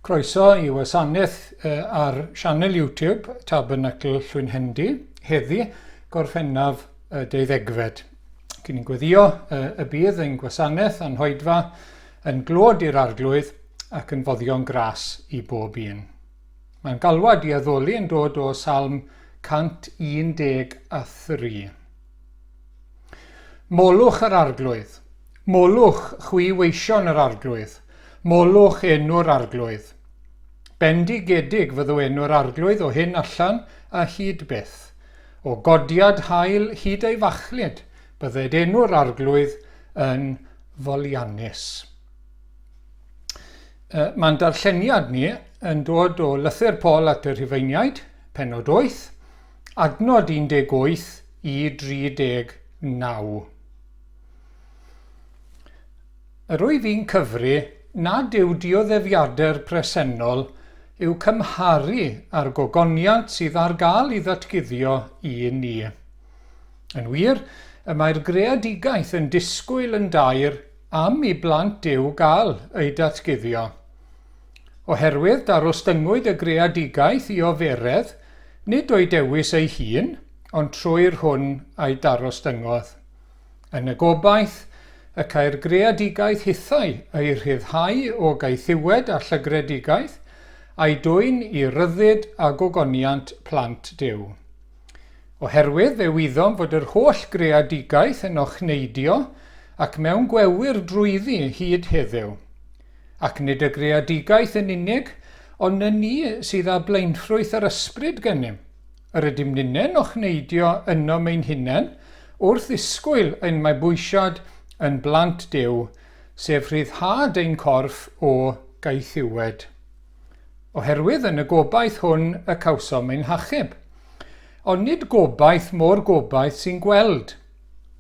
Croeso i wasanaeth ar sianel YouTube Tabernacl Llwynhendy heddi, Gorffennaf y deuddegfed. Cyn i'n gweddio y bydd ein gwasanaeth a'n hoedfa yn glod i'r Arglwydd ac yn foddion gras i bob un. Mae'n galwad i addoli yn dod o Salm 113. Molwch yr Arglwydd. Molwch, chwi weision yr Arglwydd. Molwch enw'r Arglwydd. Bendigedig fyddo enw'r Arglwydd o hyn allan a hyd byth. O godiad haul hyd ei fachlud, bydded enw'r Arglwydd yn foliannus. Mae'n darlleniad ni yn dod o lythyr Paul at y Rhufeiniaid, penod 8, adnod 18 i 39. Yr wyf i'n cyfri nad yw dioddefiadau'r presennol i'w cymharu â'r gogoniant sydd ar gael i ddatguddio i ni. Yn wir, y mae'r greadigaeth yn disgwyl yn daer am i blant Duw gael eu datguddio. Oherwydd darostyngwyd y greadigaeth i oferedd, nid o'i dewis ei hun, ond trwy'r hwn a'i darostyngodd. Yn y gobaith y câi'r greadigaeth hithau ei rhyddhau o gaethiwed a llygredigaeth, a'i dwyn i ryddid a gogoniant plant Duw. Oherwydd fe wyddom fod yr holl greadigaeth yn ochneidio ac mewn gwewyr drwyddi hyd heddiw. Ac nid y greadigaeth yn unig, ond y ni sydd â blaenffrwyth yr ysbryd gennym. Yr ydym ninne'n ochneidio ynom ein hunain wrth ddisgwyl ein mabwysiad yn blant Duw, sef rhyddhad ein corff o gaethiwed. Oherwydd yn y gobaith hwn y cawsom ein hachub. Ond nid gobaith mo'r gobaith sy'n gweld.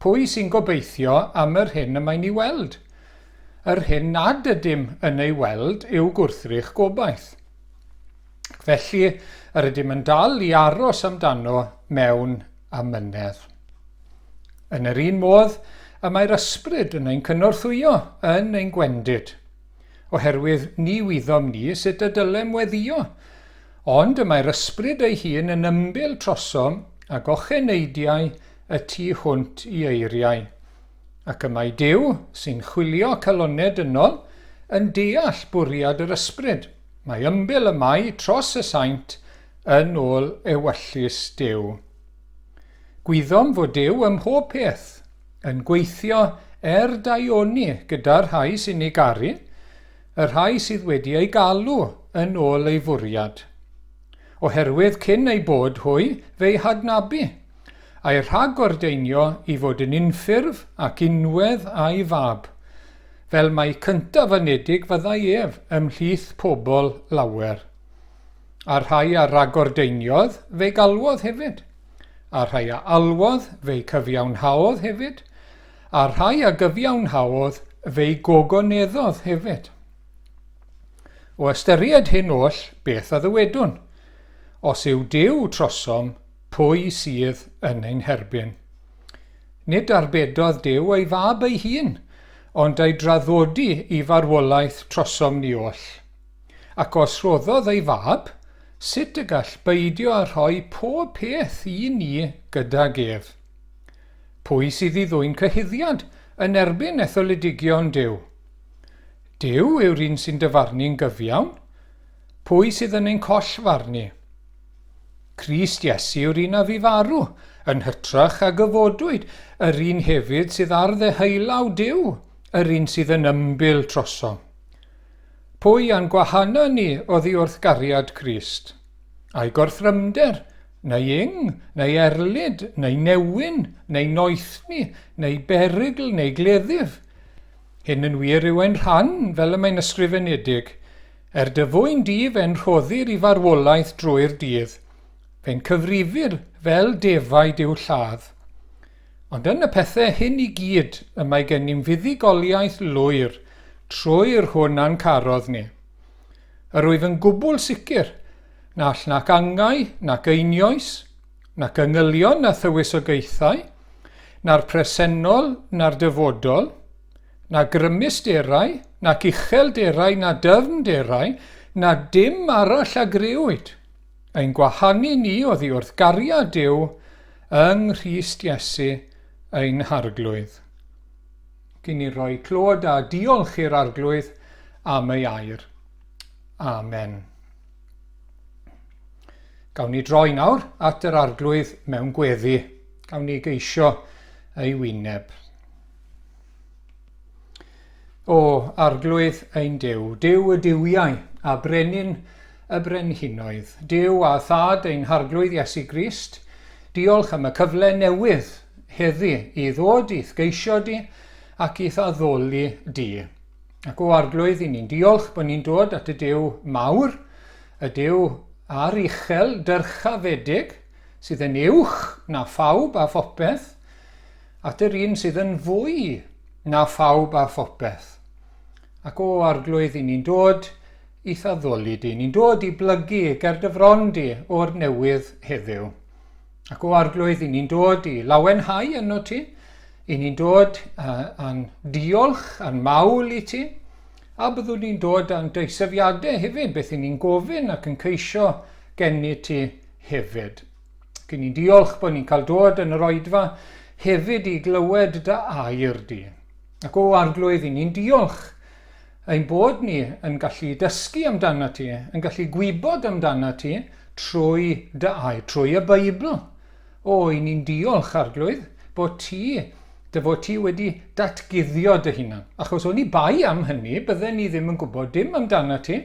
Pwy sy'n gobeithio am yr hyn y mae'n ei weld? Yr hyn nad ydym yn ei weld yw gwrthrych gobaith. Ac felly yr ydym yn dal i aros amdano mewn amynedd. Yn yr un modd, y mae'r ysbryd yn ein cynorthwyo yn ein gwendid. Oherwydd ni wyddom ni sut y dylem weddïo. Ond y mae'r Ysbryd ei hun yn ymbil trosom ag ocheneidiau y tu hwnt i eiriau. Ac y mae Duw, sy'n chwilio calonnau dynol, yn deall bwriad yr Ysbryd. Mae ymbil y mae tros y saint yn ôl ewyllys Duw. Gwyddom fod Duw ym mhob peth, yn gweithio er daioni gyda'r rhai sy'n ei garu, y rhai sydd wedi eu galw yn ôl ei fwriad. Oherwydd cyn eu bod hwy, fe'i hadnabu, a'i rhagordeinio i fod yn unffurf ac unwedd â'i fab, fel mai cyntaf-anedig fyddai ef ymhlith pobl lawer. A'r rhai a ragordeiniodd, fe'i galwodd hefyd. A'r rhai a alwodd, fe'i cyfiawnhaodd hefyd, a'r rhai a gyfiawnhaodd, fe'i gogoneddodd hefyd. O ystyried hyn oll, beth a ddywedwn? Os yw Duw trosom, pwy sydd yn ein herbyn? Nid arbedodd Duw ei fab ei hun, ond ei draddodi i farwolaeth trosom ni oll. Ac os rhoddodd ei fab, sut y gall beidio â rhoi pob peth i ni gydag ef? Pwy sydd i ddwyn cyhuddiad yn erbyn etholedigion Duw? Duw yw'r un sy'n dyfarnu'n gyfiawn. Pwy sydd yn ein collfarnu? Crist Iesu yw'r un a fu farw, yn hytrach a gyfodwyd, yr un hefyd sydd ar ddeheulaw Duw, yr un sydd yn ymbil trosom. Pwy a'n gwahana ni oddi wrth gariad Crist? Ai gorthrymder, neu ing, neu erlid, neu newyn, neu noethni, neu berygl, neu gleddyf? Hyn yn wir yw ein rhan, fel y mae'n ysgrifenedig, Er dy fwyn di fe'n rhoddir i farwolaeth drwy'r dydd, fe'n cyfrifir fel defaid i'w lladd. Ond yn y pethau hyn i gyd y mae gennym fuddugoliaeth lwyr trwy'r hwn a'n carodd ni. Yr wyf yn gwbl sicr na all nac angau, nac einioes, nac angylion na thywysogaethau, na'r presennol na'r dyfodol, na grymusderau, nac uchelderau, na dyfnderau, na dim arall a grëwyd, ein gwahanu ni oddi wrth gariad Duw yng Nghrist Iesu ein Harglwydd. Gyn ni roi clod a diolch i'r Arglwydd am ei air. Amen. Gawn ni droi nawr at yr Arglwydd mewn gweddi. Gawn ni geisio ei wyneb. O Arglwydd ein Duw, Duw y duwiau a brenin y brenhinoedd, Duw a Thad ein Harglwydd Iesu Grist, diolch am y cyfle newydd heddi i ddod i'th geisio di ac i'th addoli di. Ac o Arglwydd, i ni'n diolch bod ni'n dod at y Duw mawr, y Duw ar uchel dyrchafedig, sydd yn uwch na phawb a phopeth, at yr un sydd yn fwy na phawb a phopeth. Ac o Arglwydd, i ni'n dod i'th addoli di, ni'n dod i blygu ger dy fron di o'r newydd heddiw. Ac o Arglwydd, i ni'n dod i lawenhau yno ti, i ni'n dod â'n diolch a'n mawl i ti, a byddwn ni'n dod â'n deisyfiadau hefyd, beth i ni'n gofyn ac yn ceisio gennyt ti hefyd. Ac i ni'n diolch bod ni'n cael dod yn yr oedfa hefyd i glywed dy air di. Ac o Arglwydd, i ni'n diolch ein bod ni yn gallu dysgu amdano ti, yn gallu gwybod amdano ti trwy dy air, trwy y Beibl. O, i ni'n diolch, Arglwydd, bod ti, dy fod ti wedi datguddio dy hunan. Achos o'n i bai am hynny, bydden ni ddim yn gwybod dim amdano ti,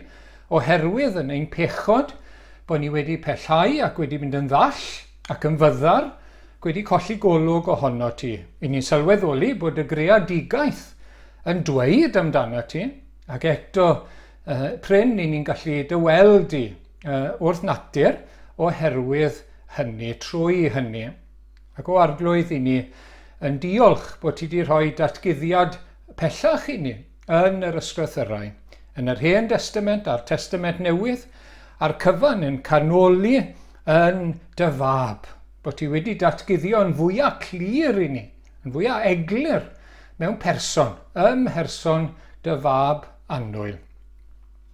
oherwydd yn ein pechod, bod ni wedi pellhau ac wedi mynd yn ddall ac yn fyddar, wedi colli golwg ohono ti. I ni'n sylweddoli bod y greadigaeth yn dweud amdano ti, ac eto uh, prin i ni'n gallu dy weld di uh, wrth natur oherwydd hynny, trwy hynny. Ac o Arglwydd i ni yn diolch bod ti wedi rhoi datguddiad pellach i ni yn yr ysgrythyrau, yn yr Hen Destament a'r Testament Newydd, a'r cyfan yn canoli yn dy fab, bod ti wedi datguddio'n fwyaf clir i ni, yn fwyaf eglur mewn person, ym mherson dy fab annwyl.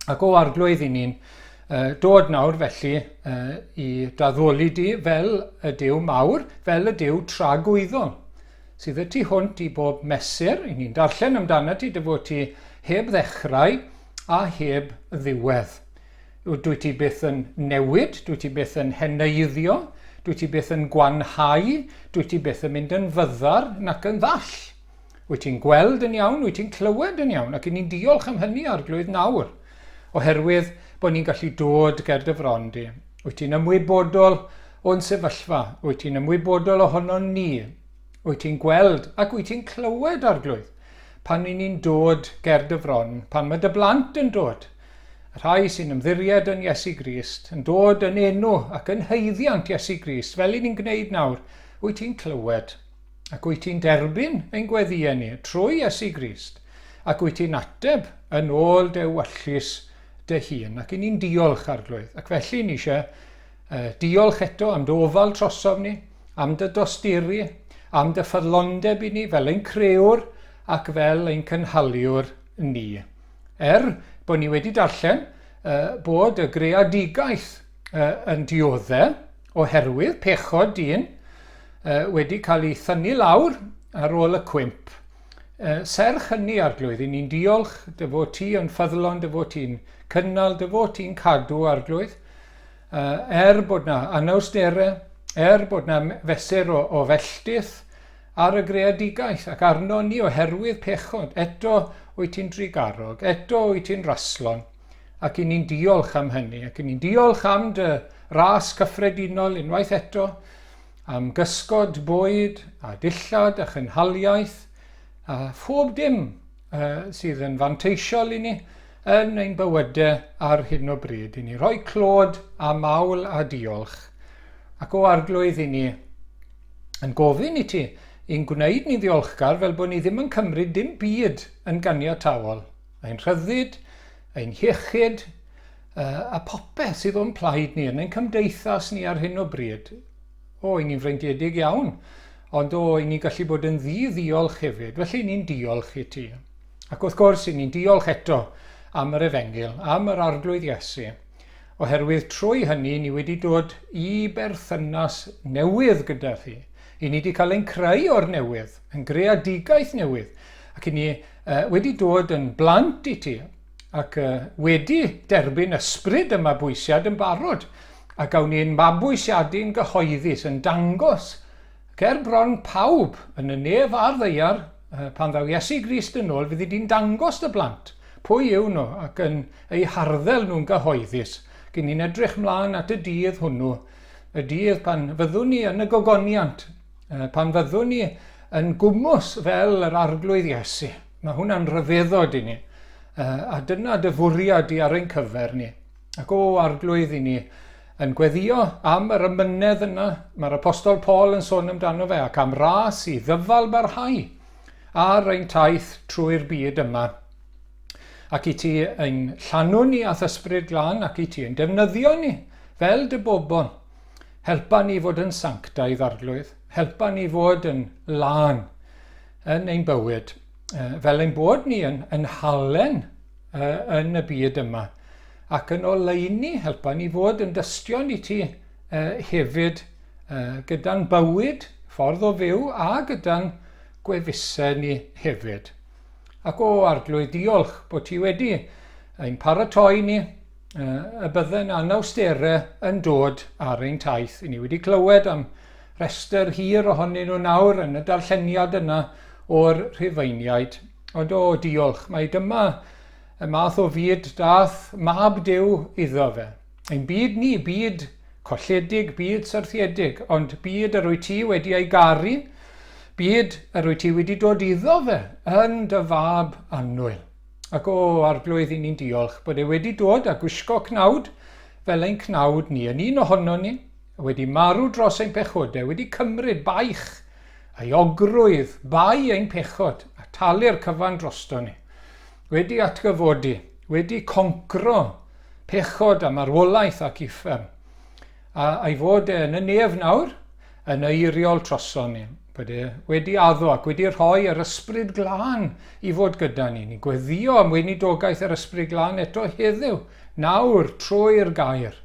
Ac o Arglwydd i ni'n uh, dod nawr felly uh, i daddoli di fel y Duw mawr, fel y Duw tragwyddol, sydd y tu hwnt i bob mesur, i ni'n darllen amdano ti, dy fod ti heb ddechrau a heb ddiwedd. Dwyt ti byth yn newid, dwyt ti byth yn heneiddio, dwyt ti byth yn gwanhau, dwyt ti byth yn mynd yn fyddar nac yn ddall. Wyt ti'n gweld yn iawn, wyt ti'n clywed yn iawn, ac i ni'n diolch am hynny, Arglwydd, nawr, oherwydd bod ni'n gallu dod ger dy fron di. Wyt ti'n ymwybodol o'n sefyllfa, wyt ti'n ymwybodol ohonon ni, Wyt ti'n gweld ac wyt ti'n clywed, Arglwydd, pan ni'n ni'n dod ger dy fron, pan mae dy blant yn dod, y rhai sy'n ymddiried yn Iesu Grist, yn dod yn enw ac yn haeddiant Iesu Grist, fel i ni'n gwneud nawr, wyt ti'n clywed ac wyt ti'n derbyn ein gweddïau ni trwy Iesu Grist, ac wyt ti'n ateb yn ôl dy ewyllys dy hun, ac i ni'n diolch, Arglwydd. Ac felly ni eisiau diolch eto am dy ofal trosof ni, am dy dosturi, am dy ffyddlondeb i ni fel ein crëwr ac fel ein cynhaliwr ni. Er bod ni wedi darllen uh, bod y greadigaeth uh, yn diodde oherwydd pechod dyn uh, wedi cael ei thynnu lawr ar ôl y cwymp. Uh, serch hynny, Arglwydd, i ni'n diolch dy fod ti yn ffyddlon, dy fod ti'n cynnal, dy fod ti'n cadw, Arglwydd. Uh, er bod na anawsterau, er bod na fesur o, o felltith ar y greadigaeth ac arno ni oherwydd pechod, eto wyt ti'n drugarog, eto wyt ti'n raslon, ac i ni'n diolch am hynny, ac i ni'n diolch am dy ras cyffredinol unwaith eto, am gysgod bwyd a dillad a chynhaliaeth a phob dim uh, sydd yn fanteisiol i ni yn ein bywydau ar hyn o bryd. I ni rhoi clod a mawl a diolch. Ac o Arglwydd i ni yn gofyn i ti i'n gwneud ni'n ddiolchgar fel bod ni ddim yn cymryd dim byd yn ganiataol. Ein rhyddid, ein hiechyd, a popeth sydd o'n plaid ni yn ein cymdeithas ni ar hyn o bryd. O, i ni'n freintiedig iawn. Ond o, i ni gallu bod yn ddi-ddiolch hefyd, felly ni'n diolch i ti. Ac wrth gwrs, i ni'n diolch eto am yr Efengyl, am yr Arglwydd Iesu, oherwydd trwy hynny ni wedi dod i berthynas newydd gyda thi. I ni wedi cael ein creu o'r newydd, yn greadigaeth newydd, ac i ni uh, wedi dod yn blant i ti, ac uh, wedi derbyn ysbryd y mabwysiad yn barod, a gawn ni'n mabwysiadu'n gyhoeddus, yn dangos ger bron pawb yn y nef a'r ddaear, pan ddaw Iesu Grist yn ôl, fyddi di'n dangos dy blant pwy yw nhw ac yn eu harddel nhw'n gyhoeddus. Gyn ni'n edrych mlaen at y dydd hwnnw, y dydd pan fyddwn ni yn y gogoniant, pan fyddwn ni yn gwmws fel yr Arglwydd Iesu. Mae hwnna'n rhyfeddod i ni. A dyna dy fwriad di ar ein cyfer ni. Ac o, Arglwydd, i ni yn gweddio am yr amynedd yna, mae'r Apostol Paul yn sôn amdano fe, ac am ras i ddyfal barhau ar ein taith trwy'r byd yma. Ac i ti ein llanw ni a'th ysbryd glân, ac i ti ein defnyddio ni fel dy bobl. Helpa ni fod yn sanctaidd, Arglwydd. Helpa ni fod yn lân yn ein bywyd, fel ein bod ni yn, yn halen yn y byd yma. Ac yn oleuni, helpa ni fod yn dystion i ti hefyd gyda'n bywyd, ffordd o fyw, a gyda'n gwefusau ni hefyd. Ac o, Arglwydd, diolch bod ti wedi ein paratoi ni y bydden anawsterau yn dod ar ein taith. I ni wedi clywed am restr hir ohonyn nhw nawr yn y darlleniad yna o'r Rhufeiniaid. Ond o, diolch, mai dyma y math o fyd dath mab Duw iddo fe. Ein byd ni, byd colledig, byd syrthiedig, ond byd yr wyt ti wedi ei garu, byd yr wyt ti wedi dod iddo fe yn dy fab annwyl. Ac o, Arglwydd, i ni'n diolch bod e wedi dod a gwisgo cnawd fel ein cnawd ni, yn un ohono ni, wedi marw dros ein pechodau, wedi cymryd baich a'i ogrwydd, bai ein pechod, a talu'r cyfan drosto ni. Wedi atgyfodi, wedi concro pechod a marwolaeth ac uffern. A, a'i fod e yn y nef nawr, yn eiriol troson ni. Bod e wedi addo ac wedi rhoi yr ysbryd glân i fod gyda ni. Ni'n gweddio am weinidogaeth yr ysbryd glân eto heddiw, nawr, trwy'r gair.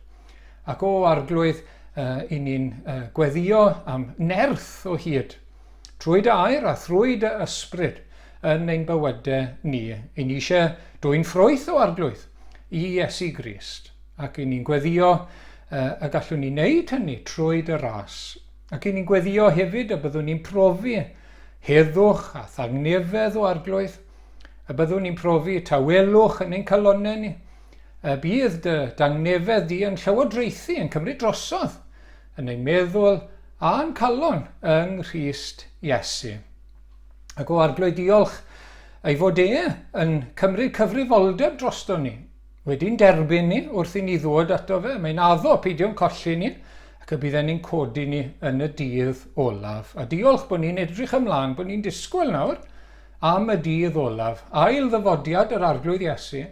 Ac o Arglwydd, uh, i ni'n uh, gweddio am nerth o hyd, trwy dy air a thrwy dy ysbryd yn ein bywydau ni. I ni eisiau dwy'n ffrwyth o Arglwydd i Iesu Grist. Ac i ni'n gweddio uh, y gallwn ni wneud hynny trwy dy ras. Ac i ni'n gweddio hefyd y byddwn ni'n profi heddwch a thangnefedd o Arglwydd, y byddwn ni'n profi tawelwch yn ein calonnau ni, Y bydd dy dangnefedd di yn llywodraethu, yn cymryd drosodd, yn ein meddwl a'n calon yng Nghrist Iesu. Ac o Arglwydd diolch ei fod e yn cymryd cyfrifoldeb drosto ni, wedi'n derbyn ni wrth i ni ddod ato fe. Mae'n addo peidio'n colli ni ac y bydd e'n ein codi ni yn y dydd olaf. A diolch bod ni'n edrych ymlaen, bod ni'n disgwyl nawr am y dydd olaf, ail ddyfodiad yr Arglwydd Iesu,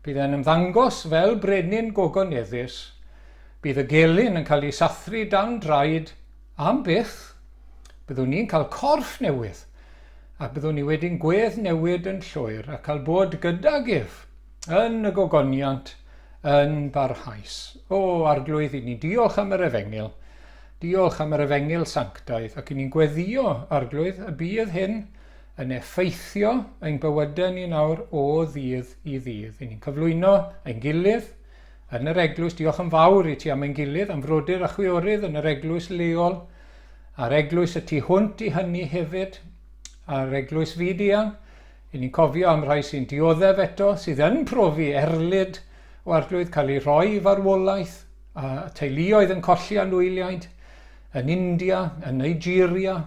Bydd e'n ymddangos fel brenin gogoneddus. Bydd y gelyn yn cael ei sathru dan draed am byth. Byddwn ni'n cael corff newydd, a byddwn ni wedi'n gwedd newid yn llwyr a cael bod gydag ef yn y gogoniant yn barhaus. O, Arglwydd, i ni diolch am yr efengyl. Diolch am yr efengyl sanctaidd, ac i ni'n gweddio, Arglwydd, y bydd hyn yn effeithio ein bywydau ni nawr o ddydd i ddydd. I ni'n cyflwyno ein gilydd yn yr eglwys. Diolch yn fawr i ti am ein gilydd, am frodyr a chwiorydd yn yr eglwys leol, a'r eglwys y tu hwnt i hynny hefyd, a'r eglwys fyd-eang. I ni'n cofio am rhai sy'n dioddef eto, sydd yn profi erlid o Arglwydd cael ei rhoi i farwolaeth, a teuluoedd yn colli anwyliaid yn India, yn Nigeria,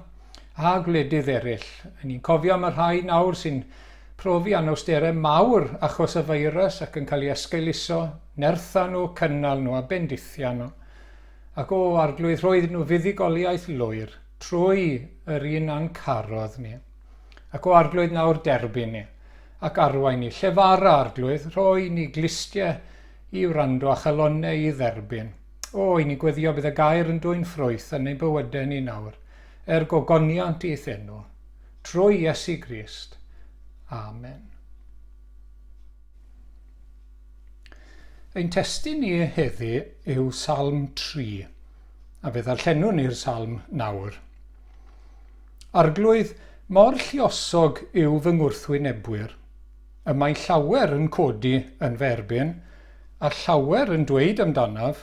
a gwledydd eraill. Ni'n cofio am y rhai nawr sy'n profi anawsterau mawr achos y feirws ac yn cael ei esgeuluso, nertha nhw, cynnal nhw a bendithia nhw. Ac o, Arglwydd, rhoi nhw fuddugoliaeth lwyr trwy yr un a'n carodd ni. Ac o, Arglwydd, nawr derbyn ni ac arwain ni. Llefara, Arglwydd, rhoi ni glustiau i wrando a chalonnau i dderbyn. O, i ni gweddio bydd y gair yn dwyn ffrwyth yn ein bywydau ni nawr. er gogoniant i'th enw, trwy Iesu Grist. Amen. Ein testun ni heddi yw Salm 3, a fe ddarllenwn ni'r salm nawr. Arglwydd, mor lluosog yw fy ngwrthwynebwyr. Y mae llawer yn codi yn fy erbyn, a llawer yn dweud amdanaf,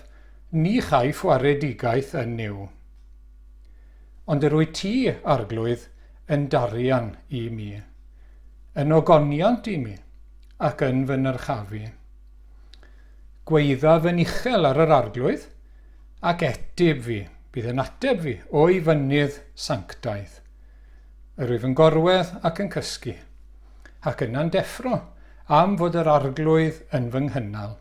Ni chaiff waredigaeth yn Nuw. Ond yr wyt ti, Arglwydd, yn darian i mi, yn ogoniant i mi, ac yn fy nyrchafu. Gwaeddaf yn uchel ar yr Arglwydd, ac etyb fi, bydd yn ateb fi o'i fynydd sanctaidd. Yr wyf yn gorwedd ac yn cysgu, ac yna'n deffro, am fod yr Arglwydd yn fy nghynnal.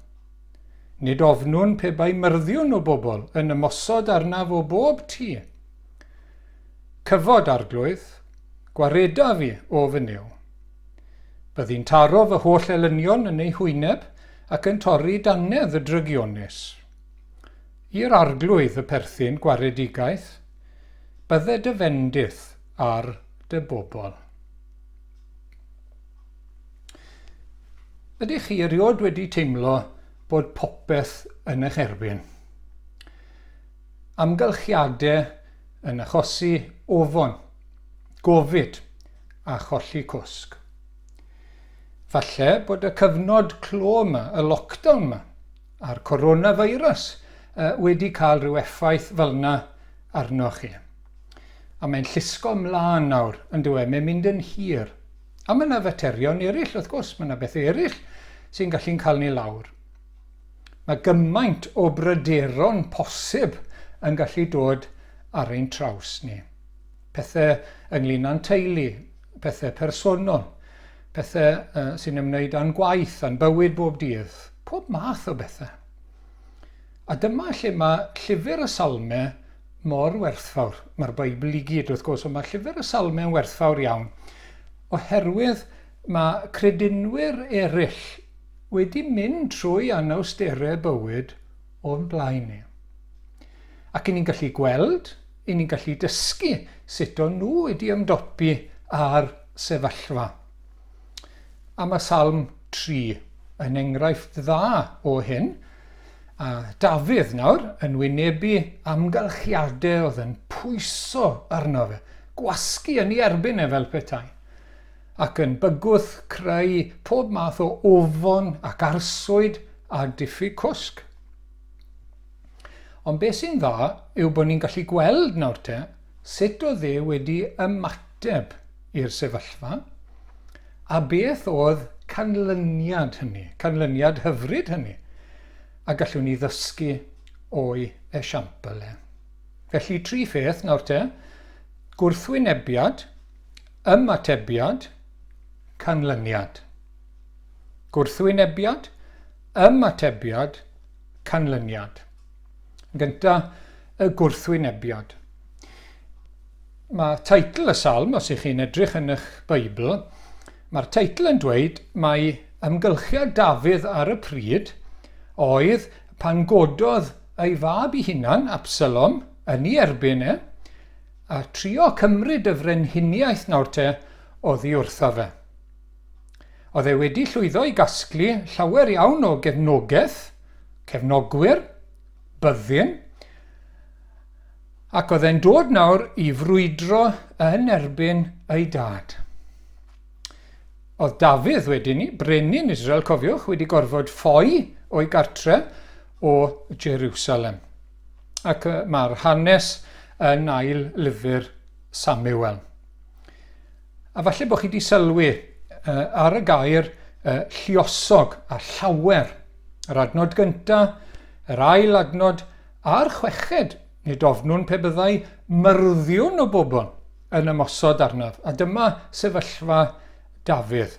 Nid ofnwn pe bai myrddiwn o bobl yn ymosod arnaf o bob tu. Cyfod, Arglwydd, gwareda fi o fy Nuw. Byddi'n taro fy holl elynion yn eu hwyneb ac yn torri dannedd y drygionus. I'r Arglwydd y perthyn gwaredigaeth, bydde dy fendith ar dy bobl. Ydych chi erioed wedi teimlo bod popeth yn eich erbyn? Amgylchiadau yn achosi ofon, gofid a cholli cwsg. Falle bod y cyfnod clo yma, y lockdown yma, a'r coronavirus wedi cael rhyw effaith fel yna arnoch chi. A mae'n llusgo ymlaen nawr, yn dyw e, mae'n mynd yn hir. A mae yna faterion eraill, wrth gwrs, mae yna bethau eraill sy'n gallu'n cael ni lawr. Mae gymaint o bryderon posib yn gallu dod ar ein traws ni. Pethau ynglyn â'n teulu, pethau personol, pethau uh, sy'n ymwneud â'n gwaith, â'n bywyd bob dydd, pob math o bethau. A dyma lle mae llyfr y Salmau mor werthfawr. Mae'r Beibl i gyd, wrth gwrs, ond mae llyfr y Salmau yn werthfawr iawn, oherwydd mae credinwyr eraill wedi mynd trwy anawsterau bywyd o'n blaen ni. Ac i ni'n gallu gweld, i ni'n gallu dysgu sut o'n nhw wedi ymdopi â'r sefyllfa. A mae Salm 3 yn enghraifft dda o hyn. A Dafydd nawr yn wynebu amgylchiadau oedd yn pwyso arno fe, gwasgu yn ei erbyn e fel petai, ac yn bygwth creu pob math o ofon ac arswyd a diffyg cwsg. Ond beth sy'n dda yw bod ni'n gallu gweld nawr te sut oedd e wedi ymateb i'r sefyllfa a beth oedd canlyniad hynny, canlyniad hyfryd hynny, a gallwn ni ddysgu o'i esiampl e. Felly tri pheth nawr te, gwrthwynebiad, ymatebiad, canlyniad. Gwrthwynebiad, ymatebiad, canlyniad. Yn gyntaf, y gwrthwynebiad. Mae teitl y salm, os ych chi'n edrych yn eich Beibl, mae'r teitl yn dweud mai ymgylchiad Dafydd ar y pryd oedd pan gododd ei fab ei hunan, Absalom, yn ei erbyn e, a trio cymryd y frenhiniaeth nawr te oddi wrtho fe. Oedd e wedi llwyddo i gasglu llawer iawn o gefnogaeth, cefnogwyr, byddin, ac oedd e'n dod nawr i frwydro yn erbyn ei dad. Oedd Dafydd wedyn ni, brenin Israel, cofiwch, wedi gorfod ffoi o'i gartre o Jerusalem. Ac mae'r hanes yn ail lyfr Samuel. A falle bod chi wedi sylwi uh, ar y gair uh, lluosog a llawer. Yr adnod gyntaf, yr ail adnod a'r chweched. Nid ofnwn pe byddai myrddiwn o bobl yn ymosod arnaf. A dyma sefyllfa Dafydd.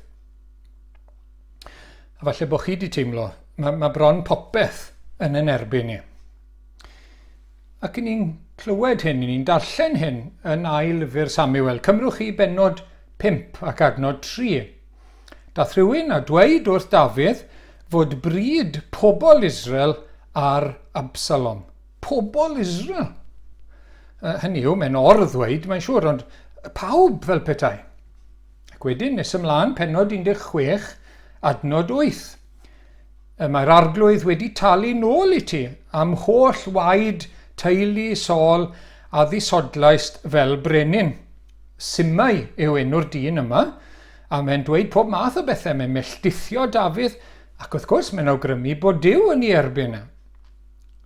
A falle bod chi wedi teimlo, mae, mae bron popeth yn yn erbyn ni. Ac i ni'n clywed hyn, i ni'n darllen hyn yn ail lyfr Samuel. Cymrwch chi bennod 5 ac adnod 3. Dath rhywun a dweud wrth Dafydd fod bryd pobl Israel ar Absalom. Pobl Israel! Hynny yw, mae'n or-ddweud, mae'n siŵr, ond pawb fel petai. Ac wedyn, nes ymlaen, penod 16, adnod 8. Mae'r arglwydd wedi talu nôl i ti am holl waed teulu Saul a ddisodlaist fel brenin. Simai yw enw'r dyn yma, a mae'n dweud pob math o bethau. Mae'n melldithio Dafydd, ac wrth gwrs mae'n awgrymu bod Duw yn ei erbyn e.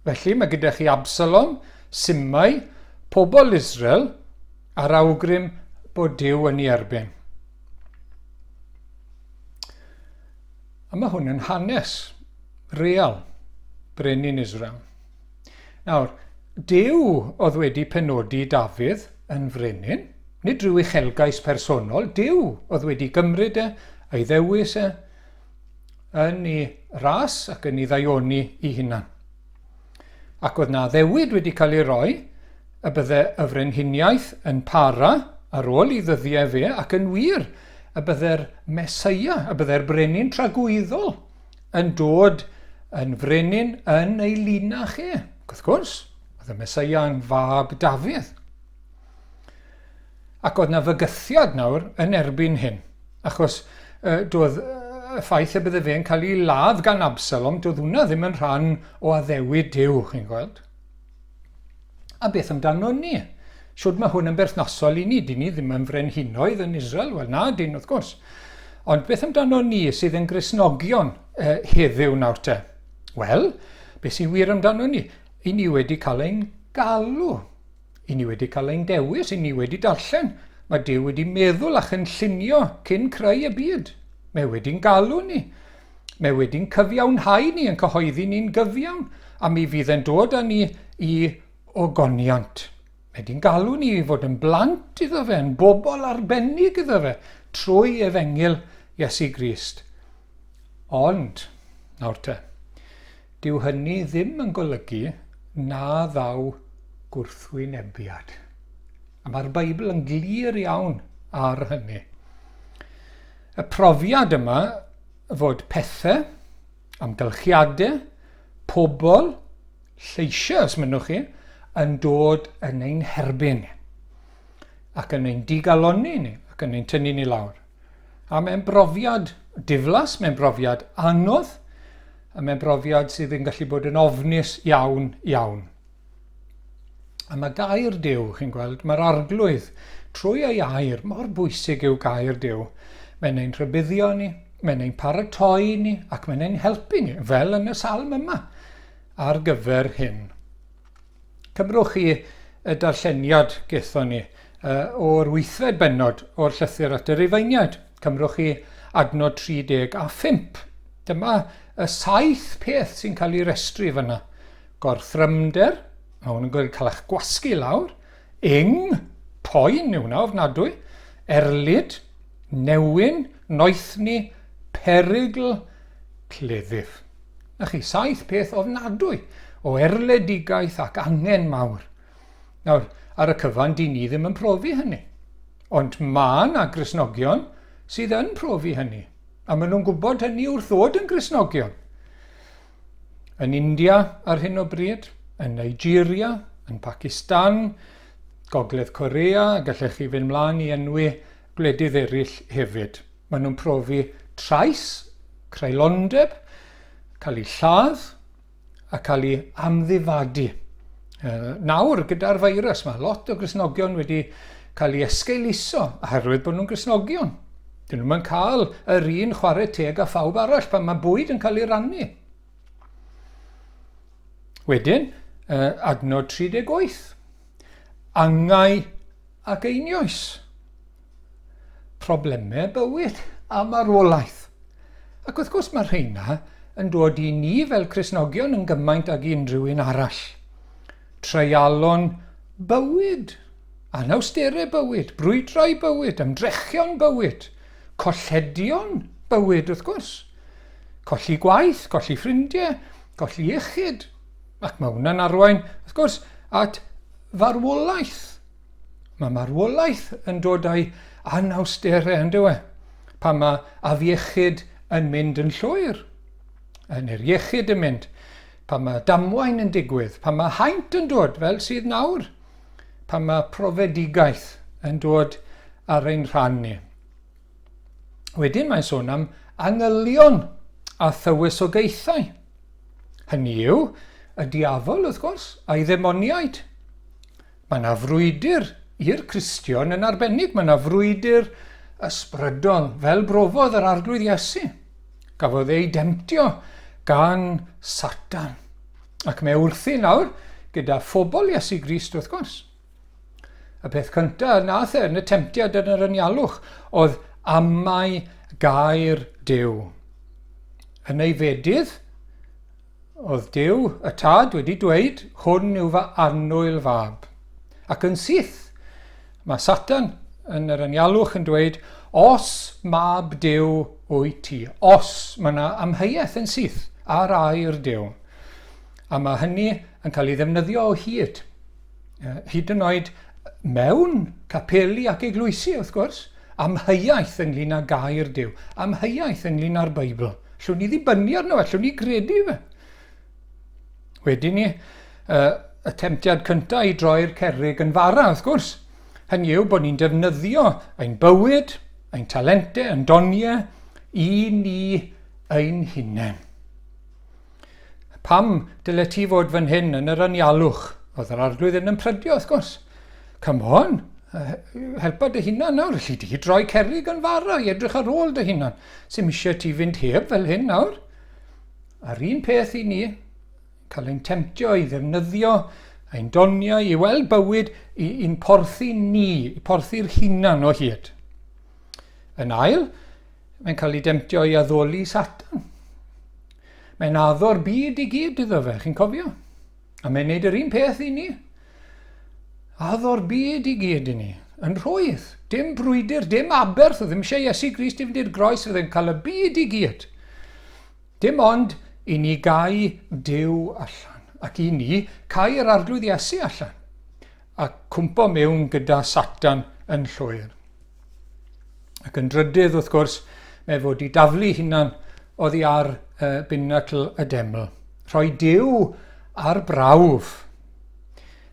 Felly mae gyda chi Absalom, Simai, pobl Israel, a'r awgrym bod Duw yn ei erbyn. A mae hwn yn hanes real brenin Israel. Nawr, Duw oedd wedi penodi Dafydd yn frenin, nid rhyw uchelgais personol, Duw oedd wedi gymryd e, a'i ddewis e, yn ei ras ac yn ei ddaioni ei hunan. Ac oedd na addewid wedi cael ei roi y bydde y frenhiniaeth yn para ar ôl i ddyddiau fe ac yn wir y bydde'r Meseia, y bydde'r brenin tragwyddol yn dod yn frenin yn ei linach e. Ac wrth gwrs, oedd y Meseia yn fab Dafydd. Ac oedd na fygythiad nawr yn erbyn hyn, achos uh, doedd y ffaith y bydde fe'n cael ei ladd gan Absalom, doedd hwnna ddim yn rhan o addewid Duw, chi'n gweld. A beth amdano ni? Shwd mae hwn yn berthnasol i ni? Dyn ni ddim yn frenhinoedd yn Israel? Wel na, dyn wrth gwrs. Ond beth amdano ni sydd yn Gristnogion eh, heddiw nawr te? Wel, beth sy'n wir amdano ni? I ni wedi cael ein galw. I ni wedi cael ein dewis, i ni wedi darllen. Mae Duw wedi meddwl a chynllunio cyn creu y byd. Mae wedi'n galw ni. Mae wedi'n cyfiawnhau ni, yn cyhoeddi ni'n gyfiawn, a mi fydd e'n dod â ni i ogoniant. Mae wedi'n galw ni i fod yn blant iddo fe, yn bobl arbennig iddo fe, trwy efengyl Iesu Grist. Ond, nawr te, dyw hynny ddim yn golygu na ddaw gwrthwynebiad. A mae'r Beibl yn glir iawn ar hynny. Y profiad yma fod pethau, amgylchiadau, pobl, lleisiau os mynnwch chi, yn dod yn ein herbyn ni ac yn ein digalonni ni ac yn ein tynnu ni lawr. A mae'n brofiad diflas, mae'n brofiad anodd, a mae'n brofiad sydd yn gallu bod yn ofnus iawn, iawn. A mae gair Duw, chi'n gweld, mae'r arglwydd, trwy ei air, mor bwysig yw gair Duw. Mae'n ein rhybuddio ni, mae'n ein paratoi ni, ac mae'n ein helpu ni, fel yn y salm yma, ar gyfer hyn. Cymrwch chi y darlleniad gethon ni o'r wythfed bennod o'r llythyr at y Rufeiniaid. Cymrwch chi adnod 35. Dyma y saith peth sy'n cael ei restru fyna. Gorthrymder, mae hwn yn cael eich gwasgu lawr, ing, poen yw hwnna ofnadwy, erlid, newyn, noethni, perygl, cleddyf. Na chi, saith peth ofnadwy o erledigaeth ac angen mawr. Nawr, ar y cyfan, dyn ni ddim yn profi hynny. Ond mae yna Gristnogion sydd yn profi hynny. A maen nhw'n gwybod hynny wrth ddod yn Gristnogion. Yn India ar hyn o bryd, yn Nigeria, yn Pakistan, Gogledd Korea, a gallech chi fynd mlaen i enwi gwledydd eraill hefyd. Maen nhw'n profi trais, creulondeb, cael eu lladd a cael eu amddifadu. Nawr, gyda'r feirws, mae lot o Gristnogion wedi cael eu esgeuluso oherwydd bod nhw'n Gristnogion. Dyn nhw'n cael yr un chwarae teg â phawb arall pan mae bwyd yn cael ei rannu. Wedyn, adnod 38. Angau ac einioes. Problemau bywyd a marwolaeth. Ac wrth gwrs mae rheina yn dod i ni fel Cristnogion yn gymaint ag i unrhyw un arall. Treialon bywyd Anawsterau bywyd, brwydrau bywyd, ymdrechion bywyd, colledion bywyd wrth gwrs. Colli gwaith, colli ffrindiau, colli iechyd, ac mae hwnna'n arwain, wrth gwrs, at farwolaeth. Mae marwolaeth yn dod â'i anawsterau, yn dyw e? Pan mae afiechyd yn mynd yn llwyr, neu'r iechyd yn mynd, pan mae damwain yn digwydd, pan mae haint yn dod, fel sydd nawr. pan mae profedigaeth yn dod ar ein rhan ni. Wedyn mae'n sôn am angylion a thywysogaethau. Hynny yw, y diafol, wrth gwrs, a'i ddemoniaid. Mae yna frwydr i'r Cristion yn arbennig, mae yna frwydr ysbrydol, fel brofodd yr Arglwydd Iesu. Gafodd ei demtio gan Satan. Ac mae wrthi nawr gyda phobl Iesu Grist, wrth gwrs. Y peth cyntaf nath e yn y temtiad yn yr anialwch oedd amau gair Duw. Yn ei fedydd, oedd Duw, y tad, wedi dweud, hwn yw fy annwyl fab. Ac yn syth, mae Satan yn yr anialwch yn dweud, os mab Duw wyt ti. Os, mae yna amheuaeth yn syth ar air Duw. A mae hynny yn cael ei ddefnyddio o hyd. Hyd yn oed mewn capeli ac eglwysi, wrth gwrs, amheuaeth ynglyn â gair Duw, amheuaeth ynglyn â'r Beibl. Llwn ni ddibynnu arno fe, llwn ni gredu fe. Wedyn ni, y temtiad cyntaf i droi'r cerrig yn fara, wrth gwrs. Hynny yw bod ni'n defnyddio ein bywyd, ein talentau, ein doniau, i ni ein hunain. Pam dyle ti fod fan hyn yn yr anialwch? Oedd yr arglwydd yn ymprydio, wrth gwrs. Come on, helpa dy hunan nawr. Alli di droi cerrig yn fara i edrych ar ôl dy hunan. Sim eisiau ti fynd heb fel hyn nawr. A'r un peth i ni, cael ein temtio i ddefnyddio ein doniau i weld bywyd i'n porthi ni, i porthi'r hunan o hyd. Yn ail, mae'n cael ei demtio i addoli Satan. Mae'n addo'r byd i gyd iddo fe, chi'n cofio? A mae'n neud yr un peth i ni. Addo'r byd i gyd i ni. Yn rhwydd. Dim brwydr, dim aberth. Oedd ddim eisiau Iesu Grist i fynd i'r groes, oedd e'n cael y byd i gyd. Dim ond i ni gau Duw allan. Ac i ni cau yr Arglwydd Iesu allan. A cwmpo mewn gyda Satan yn llwyr. Ac yn drydydd, wrth gwrs, mae fod i daflu hunan oddi ar uh, binacl y deml. Rhoi Duw ar brawf.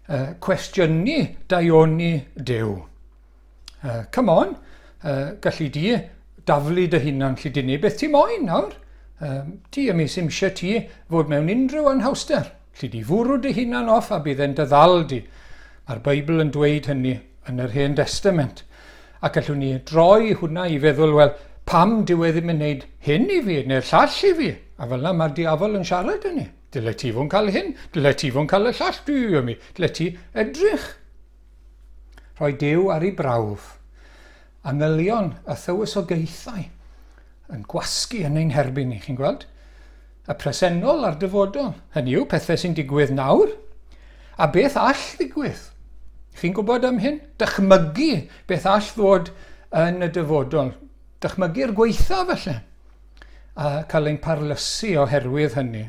Uh, cwestiynu daioni Duw. Uh, come on, uh, gallu di daflu dy hunan, lle di wneud beth ti moyn nawr. Um, ti a mi sy'n eisiau ti fod mewn unrhyw anhawster. Lle di fwrw dy hunan off a bydd e'n dy ddal di. Mae'r Beibl yn dweud hynny yn yr Hen Destament. Ac allwn ni droi hwnna i feddwl, wel, pam dyw e ddim yn neud hyn i fi, neu'r llall i fi? A fel yna mae'r diafol yn siarad yn ni. Dyle ti fod yn cael hyn, dyle ti fod yn cael y llall, dwi am i, dyle ti edrych. Rhoi Duw ar ei brawf. Angylion a thywysogaethau yn gwasgu yn ein herbyn ni, chi'n gweld? Y presennol a'r dyfodol. Hynny yw, pethau sy'n digwydd nawr, a beth all ddigwydd. Chi'n gwybod am hyn? Dychmygu beth all ddod yn y dyfodol. Dychmygu'r gweitha falle. A cael ein parlysu oherwydd hynny.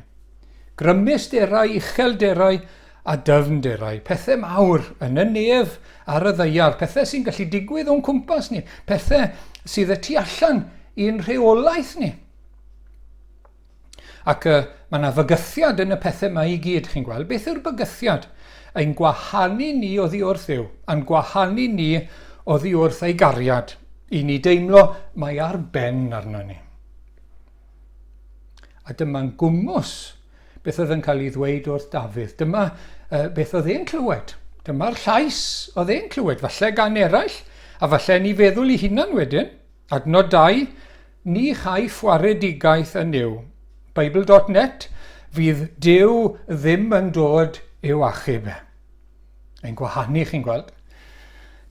Grymusderau, uchelderau a dyfnderau, pethau mawr yn y nef ar y ddaear, pethau sy'n gallu digwydd o'n cwmpas ni, pethau sydd y tu allan i'n rheolaeth ni. Ac uh, mae yna fygythiad yn y pethau yma i gyd, chi'n gweld. Beth yw'r bygythiad? Ein gwahanu ni oddi wrth Dduw, a'n gwahanu ni oddi wrth ei gariad, i ni deimlo mae ar ben arno ni. A dyma'n gwmws beth oedd yn cael ei ddweud wrth Dafydd. Dyma uh, beth oedd e'n clywed. Dyma'r llais oedd e'n clywed, falle gan eraill, a falle ni feddwl i hunan wedyn. Adnod 2, ni chaiff waredigaeth yn Nuw. Bible.net, fydd Duw ddim yn dod i'w achub e. Ein gwahanu, chi'n gweld.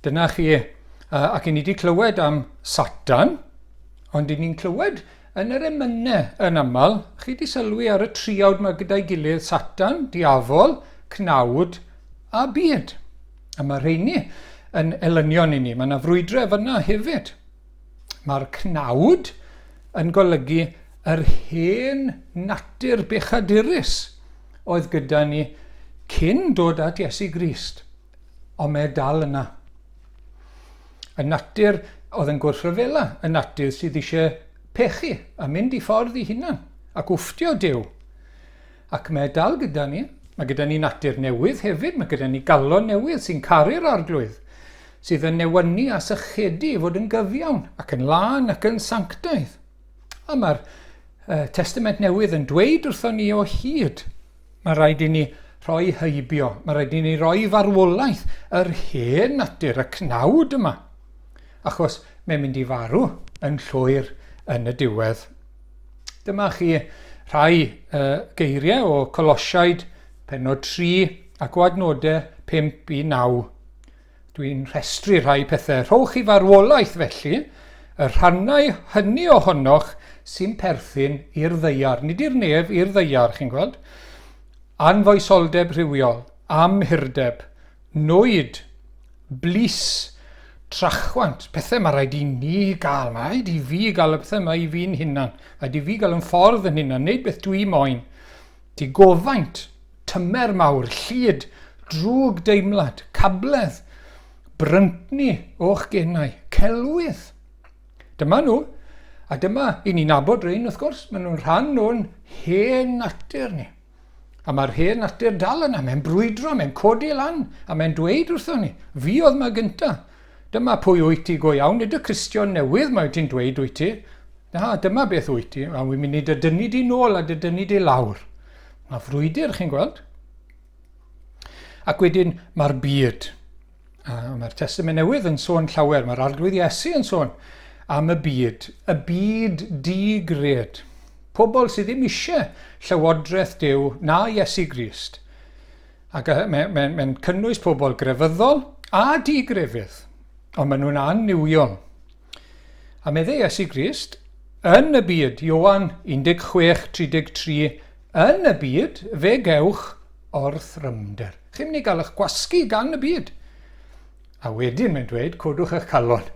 Dyna chi, ac i ni wedi clywed am Satan, ond i ni'n clywed yn yr emynau yn aml, chi wedi sylwi ar y triawd mae gyda'i gilydd, Satan, diafol, cnawd a byd. A mae rheini yn elynion i ni. Mae yna frwydrau fyna hefyd. Mae'r cnawd yn golygu yr hen natur bechadurus oedd gyda ni cyn dod at Iesu Grist. Ond mae e dal yna. Y natur oedd yn gwrthryfela, y natur sydd eisiau pechu a mynd i ffordd i hunan ac wfftio Duw. Ac mae e dal gyda ni. Mae gyda ni natur newydd hefyd, mae gyda ni galon newydd sy'n caru'r Arglwydd, sydd yn newynu a sychedu i fod yn gyfiawn ac yn lân ac yn sanctaidd. A mae'r uh, Testament Newydd yn dweud wrthon ni o hyd, mae rhaid i ni rhoi heibio, mae rhaid i ni roi farwolaeth yr hen natur, y cnawd yma, achos mae'n mynd i farw yn llwyr yn y diwedd. Dyma chi rhai uh, geiriau o Colosiaid penod 3 ac o adnodau 5 i 9. Dwi'n rhestru rhai pethau. Rhowch i farwolaeth felly y rhannau hynny ohonoch sy'n perthyn i'r ddeiar. Nid i'r nef, i'r ddeiar, chi'n gweld. Anfoesoldeb rhywiol, amhurdeb, nwyd, blys, trachwant, pethau mae rhaid i ni gael, mae rhaid i fi gael y pethau yma i fi'n hunan, mae rhaid i fi gael yn ffordd yn hunan, wneud beth dwi moyn. Digofaint, tymer mawr, llid, drwg deimlad, cabledd, bryntni o'ch genau, celwydd. Dyma nhw, a dyma i ni nabod rhain wrth gwrs, maen nhw'n rhan o'n hen natur ni. A mae'r hen natur dal yna, mae'n brwydro, mae'n codi lan, a mae'n dweud wrthon ni, fi oedd ma gynta. Dyma pwy wyt ti go iawn, nid y Cristion newydd mae ti'n dweud wyt ti. Na, dyma beth wyt ti, a wy'n mynd i dy dynnu di nôl a dy dynnu di lawr. Mae frwydr, chi'n gweld? Ac wedyn mae'r byd. A mae'r Testament Newydd yn sôn llawer, mae'r Arglwydd Iesu yn sôn am y byd, y byd di-gred. Pobl sydd ddim eisiau llywodraeth Duw na Iesu Grist. Ac mae'n mae, mae cynnwys pobl grefyddol a di-grefydd, ond maen nhw'n annuwiol. A meddai Iesu Grist, yn y byd, Ioan 16:33, yn y byd fe gewch orthrymder. Chi'n mynd i gael eich gwasgu gan y byd. A wedyn mae'n dweud, codwch eich calon,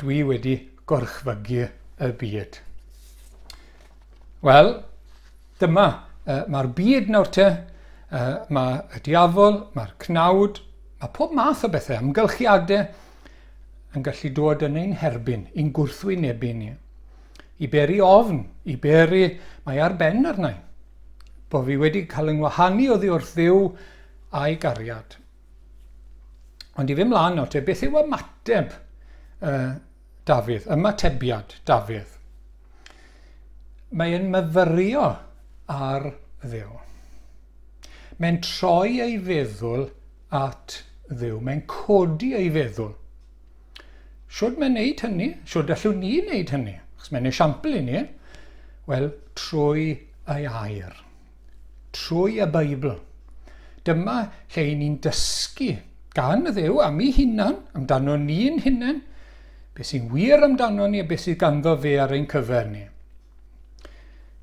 dwi wedi gorchfygu y byd. Wel, dyma, uh, mae'r byd nawr te, uh, mae y diafol, mae'r cnawd, mae pob math o bethau, amgylchiadau yn gallu dod yn ein herbyn, i'n gwrthwynebu ni. I beri ofn, i beri, mae ar ben arna i. Bo fi wedi cael yng ngwahanu oddi wrth Dduw a'i gariad. Ond i fynd mlaen nawr te, beth yw ymateb uh, Dafydd, ymatebiad Dafydd? Mae'n myfyrio ar Dduw. Mae'n troi ei feddwl at Dduw. Mae'n codi ei feddwl. Shwd mae'n neud hynny? Shwd allwn ni wneud hynny? Achos mae'n esiampl i ni. Wel, trwy ei air. Trwy y Beibl. Dyma lle i ni'n dysgu gan y Dduw am ei hunan, amdano ni'n hunain, beth sy'n wir amdano ni a beth sydd ganddo fe ar ein cyfer ni.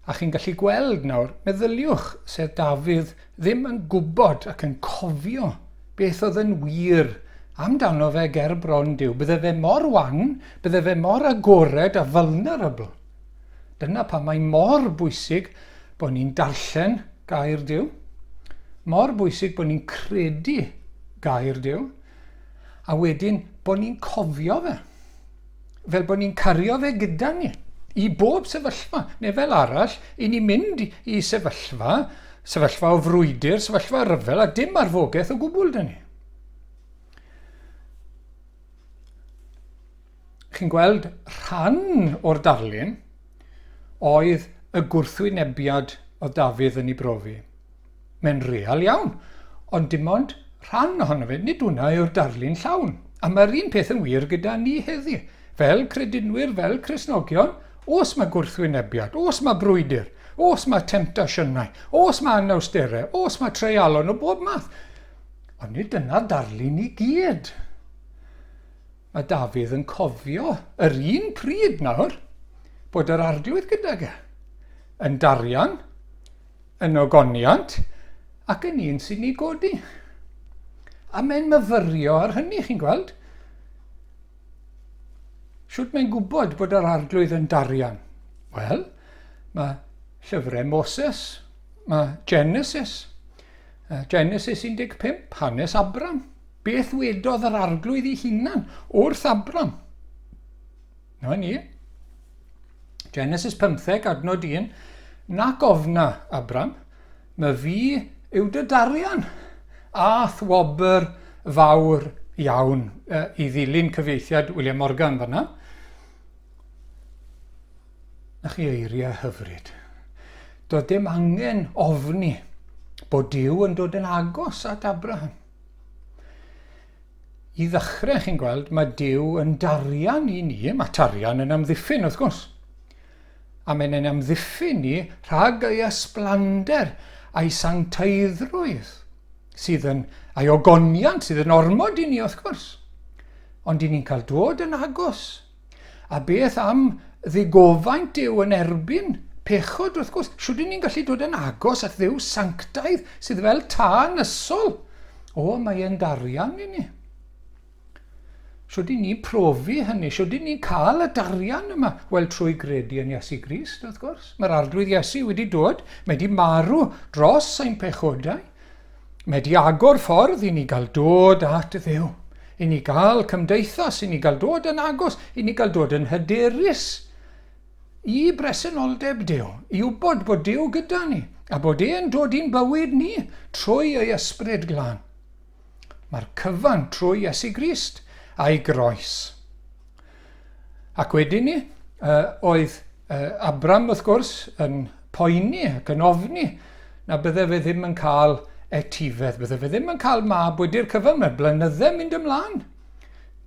A chi'n gallu gweld nawr, meddyliwch, sef Dafydd ddim yn gwybod ac yn cofio beth oedd yn wir amdano fe ger bron Duw. Bydde fe mor wan, bydde fe mor agored a vulnerable. Dyna pam mae mor bwysig bod ni'n darllen gair Duw, mor bwysig bod ni'n credu gair Duw, a wedyn bod ni'n cofio fe. fel bod ni'n cario fe gyda ni i bob sefyllfa, neu fel arall, i ni mynd i sefyllfa, sefyllfa o frwydr, sefyllfa o ryfel, a dim arfogaeth o gwbl dyn ni. Chi'n gweld rhan o'r darlun oedd y gwrthwynebiad oedd Dafydd yn ei brofi. Mae'n real iawn, ond dim ond rhan ohono fe, nid hwnna yw'r darlun llawn. A mae'r un peth yn wir gyda ni heddi. Fel credinwyr, fel Cristnogion, os mae gwrthwynebiad, os mae brwydr, os mae temtasiynau, os mae anawsterau, os mae treialon o bob math. Ond nid dyna'r darlun i gyd. Mae Dafydd yn cofio yr un pryd nawr bod yr arglwydd gydag e, yn darian, yn ogoniant ac yn un sy'n ei godi. A mae'n myfyrio ar hynny, chi'n gweld. Shwt mae'n gwybod bod yr arglwydd yn darian? Wel, mae llyfrau Moses, mae Genesis, Genesis 15, hanes Abram. Beth wedodd yr arglwydd ei hunan wrth Abram? Na ni. Genesis 15, adnod 1. Nac ofna, Abram, mae fi yw dy darian, a'th wobr fawr iawn, i ddilyn cyfieithiad William Morgan fanna. Na chi eiriau hyfryd. Doedd dim angen ofni bod Duw yn dod yn agos at Abraham. I ddechrau, chi'n gweld, mae Duw yn darian i ni, mae tarian yn amddiffyn, wrth gwrs. A mae'n ein amddiffyn ni rhag ei ysblander a'i sancteiddrwydd, sydd yn, a'i ogoniant sydd yn ormod i ni, wrth gwrs. Ond i ni'n cael dod yn agos. A beth am ddigofaint Duw yn erbyn pechod, wrth gwrs? Shwt 'y ni'n gallu dod yn agos at Dduw sanctaidd sydd fel tân ysol? O, mae e'n darian i ni. Shwt 'y ni'n profi hynny? Shwt 'y ni'n cael y darian yma? Wel, trwy gredu yn Iesu Grist, wrth gwrs. Mae'r Arglwydd Iesu wedi dod, mae wedi marw dros ein pechodau. Mae wedi agor ffordd i ni gael dod at Dduw, i ni gael cymdeithas, i ni gael dod yn agos, i ni gael dod yn hyderus i bresenoldeb Duw, i wybod bod Duw gyda ni, a bod e'n dod i'n bywyd ni trwy ei ysbryd glân. Mae'r cyfan trwy Iesu Grist a'i groes. Ac wedyn ni, uh, oedd uh, Abram, wrth gwrs, yn poeni ac yn ofni na bydde fe ddim yn cael etifedd, bydde fe ddim yn cael mab wedi'r cyfan, mae'r blynydde mynd ymlaen.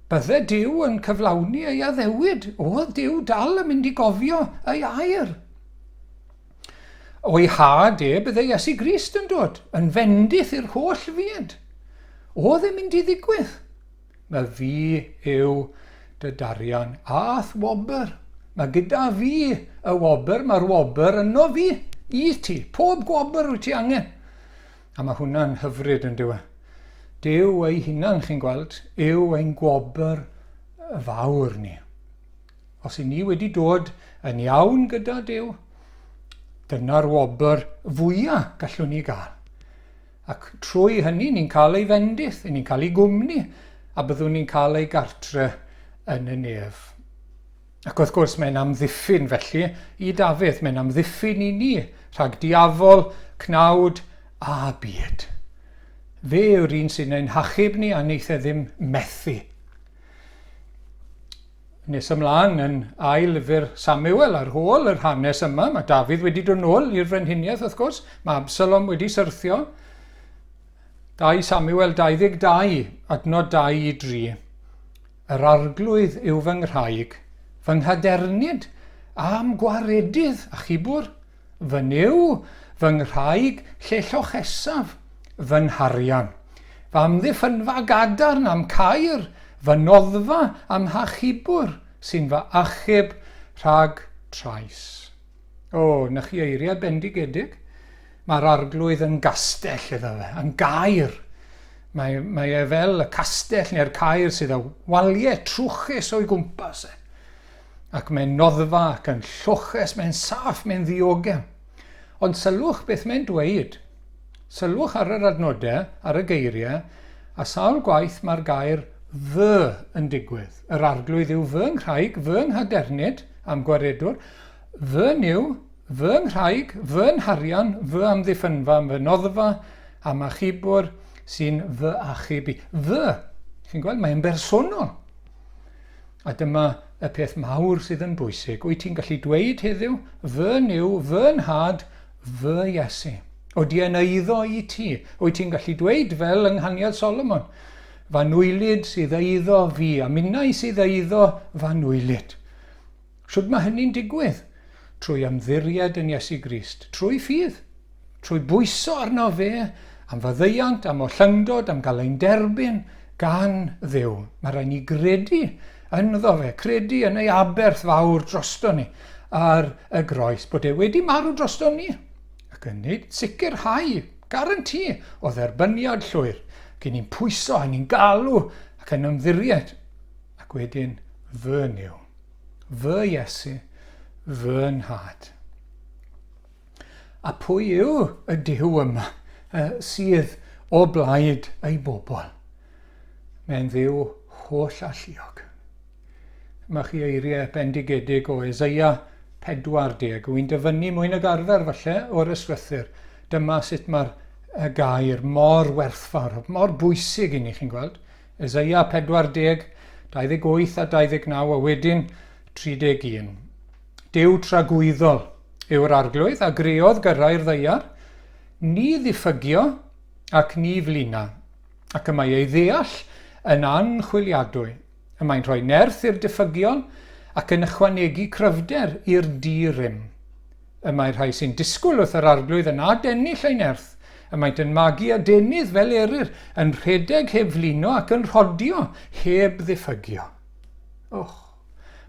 Bydde Duw yn cyflawni ei addewid, oedd Duw dal yn mynd i gofio ei air. O'i had e, bydde Iesu Grist yn dod, yn fendith i'r holl fyd. Oedd e'n mynd i ddigwydd? Mae fi yw dy darian a'th wobr. Mae gyda fi y wobr, mae'r wobr yno fi, i ti. Pob gwobr wyt ti angen. A mae hwnna'n hyfryd yn dyw e. Duw ei hunan, chi'n gweld, yw ein gwobr fawr ni. Os i ni wedi dod yn iawn gyda Duw, dyna'r wobr fwyaf gallwn ni gael. Ac trwy hynny ni'n cael ei fendith, ni'n cael ei gwmni, a byddwn ni'n cael ei gartre yn y nef. Ac wrth gwrs mae'n amddiffyn felly i Dafydd, mae'n amddiffyn i ni rhag diafol, cnawd a byd. Fe yw'r un sy'n ein hachub ni a wneith e ddim methu. Nes ymlaen yn ail lyfr Samuel, ar ôl yr hanes yma, mae Dafydd wedi dod nôl i'r frenhiniaeth wrth gwrs, mae Absalom wedi syrthio. 2 Samuel 22, adnod 2 i 3. Yr arglwydd yw fy nghraig, fy nghadernid, a'm gwaredydd, achubwr. Fy Nuw, fy nghraig lle llochesaf, fy nharian. Fy amddiffynfa gadarn a'm caer, fy noddfa a'm hachubwr sy'n fy achub rhag trais. O, na chi eiriau bendigedig? Mae'r arglwydd yn gastell iddo fe, yn gaer. Mae, mae e fel y castell neu'r caer sydd â waliau trwchus o'i gwmpas e. Ac mae'n noddfa ac yn lloches, mae'n saff, mae'n ddiogel. Ond sylwch beth mae'n dweud. Sylwch ar yr adnodau, ar y geiriau, a sawl gwaith mae'r gair fy yn digwydd. Yr arglwydd yw fy nghraig, fy nghadernid am gwaredwr, fy niw, fy nghraig, fy nharian, fy amddiffynfa, fy noddfa, am achubwr sy'n fy achub i. Fy! Chi'n gweld, mae'n bersonol. A dyma y peth mawr sydd yn bwysig. Wyt ti'n gallu dweud heddiw, fy Nuw, fy Nhad, fy Iesu? Odi e'n eiddo i ti? Wyt ti'n gallu dweud fel yng nghaniad Solomon, fy nwylyd sydd eiddo fi, a minnau sydd eiddo fy nwylyd. Shwd mae hynny'n digwydd? Trwy ymddiried yn Iesu Grist, trwy ffydd, trwy bwyso arno fe am faddeuant, am ollyngdod, am gael ein derbyn gan Dduw. Mae rhaid ni gredu ynddo fe, credu yn ei aberth fawr drosto ni ar y groes, bod e wedi marw drosto ni, ac yn neud sicrhau, garanti o dderbyniad llwyr. Ac ni'n pwyso, a ni'n galw, ac yn ymddiried, ac wedyn fy Nuw. Fy Iesu, fy Nhad. A pwy yw y Duw yma sydd o blaid ei bobl? Mae'n Dduw holl alluog. Mae chi eiriau bendigedig o Eseia 40. Wy'n dyfynnu mwy nag arfer falle o'r ysgrythur. Dyma sut mae'r y gair mor werthfawr, mor bwysig i ni, chi'n gweld. Eseia 40, 28 a 29, a wedyn 31. Duw tragwyddol yw'r arglwydd a greodd gyrrau'r ddaear, ni ddiffygio ac ni flina, ac y mae ei ddeall yn anchwiliadwy. Y mae'n rhoi nerth i'r diffygiol ac yn ychwanegu cryfder i'r di-rym. Y mae rhai sy'n disgwyl wrth yr arglwydd yn adennill ei nerth. Y maent yn magu adenydd fel eryr, yn rhedeg heb flino ac yn rhodio heb ddiffygio. Och,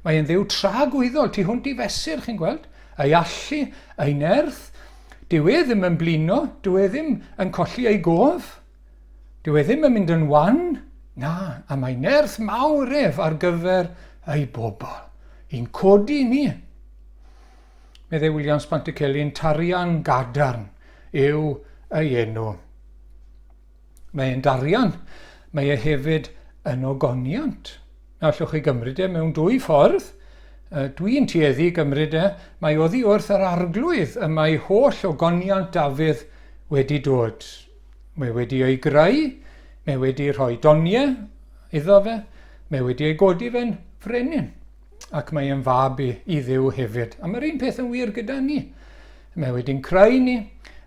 mae e'n dduw tragwyddol, tu hwnt i fesur, chi'n gweld? Ei allu, ei nerth. Dyw e ddim yn blino, dyw e ddim yn colli ei gof. Dyw e ddim yn mynd yn wan. Na, a mae nerth mawr ef ar gyfer ei bobl. I'n codi ni. Meddai Williams Pantycelyn, tarian gadarn yw ei enw. Mae e'n darian, mae e hefyd yn ogoniant. Na allwch chi gymryd e mewn dwy ffordd. Dwi'n tueddu i gymryd e, mae oddi wrth yr arglwydd y mae holl ogoniant Dafydd wedi dod. Mae wedi ei greu, mae wedi rhoi doniau iddo fe, mae wedi ei godi fe'n frenin. Ac mae e'n fab i, i Dduw hefyd. A mae'r un peth yn wir gyda ni. Mae wedi'n creu ni,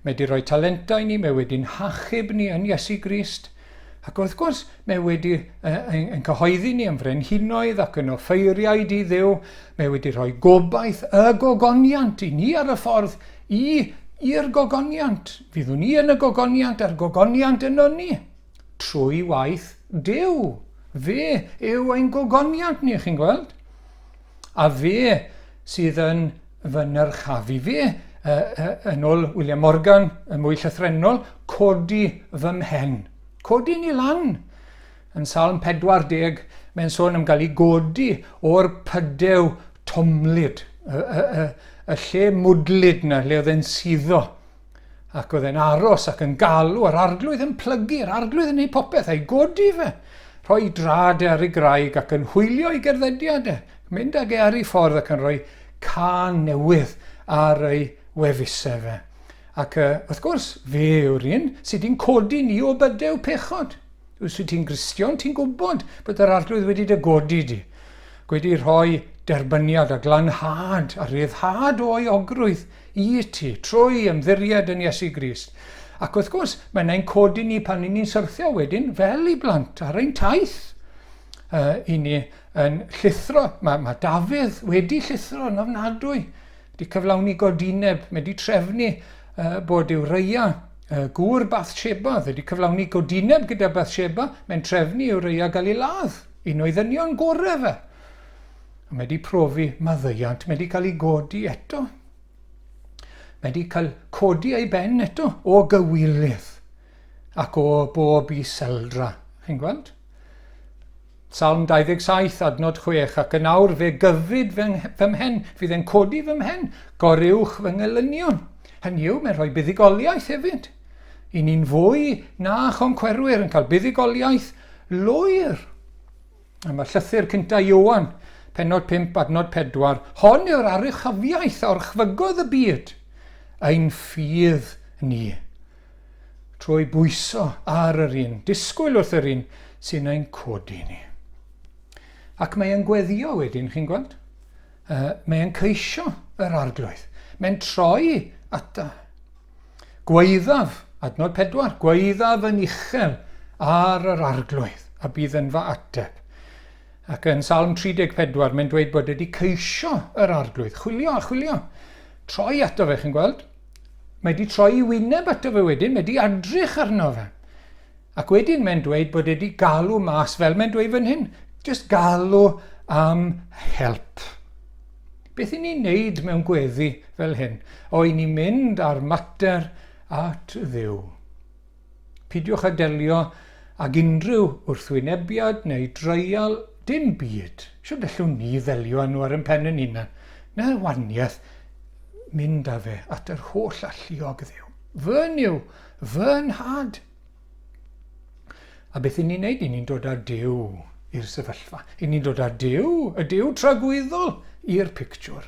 mae wedi rhoi talentau ni, mae wedi'n hachub ni yn Iesu Grist. Ac wrth gwrs, mae wedi yn cyhoeddi ni yn frenhinoedd ac yn offeiriaid i Dduw. Mae wedi rhoi gobaith y gogoniant i ni ar y ffordd i i'r gogoniant. Fyddwn ni yn y gogoniant a'r gogoniant yno ni. Trwy waith Duw. Fe yw ein gogoniant ni, chi'n gweld? A fe sydd yn fy nyrchafu. Fe, yn ôl William Morgan, yn mwy llythrennol, codi fy mhen. Codi ni lan. Yn Salm 40, mae'n sôn am gael ei godi o'r pydew tomlyd, y, y, y, y lle mwdlyd na, lle oedd e'n suddo. Ac oedd e'n aros ac yn galw, a'r arglwydd yn plygu, yr arglwydd yn ei popeth, a'i godi fe. Rhoi drad e ar ei graig ac yn hwylio ei gerddediad e, mynd ag e ar ei ffordd ac yn rhoi cân newydd ar ei wefusau fe. Ac wrth gwrs, fe yw'r un sydd wedi'n codi ni o bydew pechod. Os wyt ti'n Gristion, ti'n gwybod bod yr arglwydd wedi dy godi di, wedi rhoi derbyniad a glanhad a rhyddhad o euogrwydd i ti, trwy ymddiried yn Iesu Grist. Ac wrth gwrs, mae'n ein codi ni pan ni'n syrthio wedyn fel i blant ar ein taith. I ni yn llithro, mae, mae Dafydd wedi llithro yn ofnadwy, wedi cyflawni godineb, mae wedi trefnu bod Uriah, gŵr Bathsheba, wedi cyflawni godineb gyda Bathsheba, mae'n trefnu i Uriah gael ei ladd, un o'i ddynion gorau fe. A mae wedi profi maddeuant, mae wedi cael ei godi eto. Mae wedi cael codi ei ben eto o gywilydd ac o bob iseldra. Chi'n gweld? Salm 27, adnod 6, ac yn awr fe gyfyd fy, fy mhen, fydd e'n codi fy mhen, goruwch fy ngelynion. Hynny yw, mae'n rhoi buddugoliaeth hefyd. I ni'n fwy na choncwerwyr yn cael buddugoliaeth lwyr. A mae llythyr cynta Ioan, pennod 5, adnod 4, hon yw'r aruchafiaeth a orchfygodd y byd, ein ffydd ni. Trwy bwyso ar yr un, disgwyl wrth yr un sy'n ein codi ni. Ac mae e'n gweddio wedyn, chi'n gweld? Mae e'n ceisio yr arglwydd. Mae'n troi ata. Gwaeddaf, adnod 4, gwaeddaf yn uchel ar yr arglwydd, a bydd yn fy ateb. Ac yn Salm 34, mae'n dweud bod wedi ceisio yr arglwydd, chwilio a chwilio. Troi ato fe, chi'n gweld? Mae wedi troi i wyneb ato fe wedyn, mae wedi adrych arno fe. Ac wedyn mae'n dweud bod wedi galw mas, fel mae'n dweud fan hyn, just galw am help. Beth i ni'n neud mewn gweddi fel hyn? O, i ni'n mynd â'r mater at Dduw. Pidiwch â delio ag unrhyw wrthwynebiad neu dreial, dim byd. Shwt allwn ni ddelio â nhw ar ein pen yn hunan? Na waniaeth, mynd â fe at yr holl alluog Dduw. Fy Nuw, fy nhad. A beth i ni'n neud? I ni'n dod â Duw i'r sefyllfa. I ni'n dod â Duw, y Duw tragwyddol, i'r pictiwr.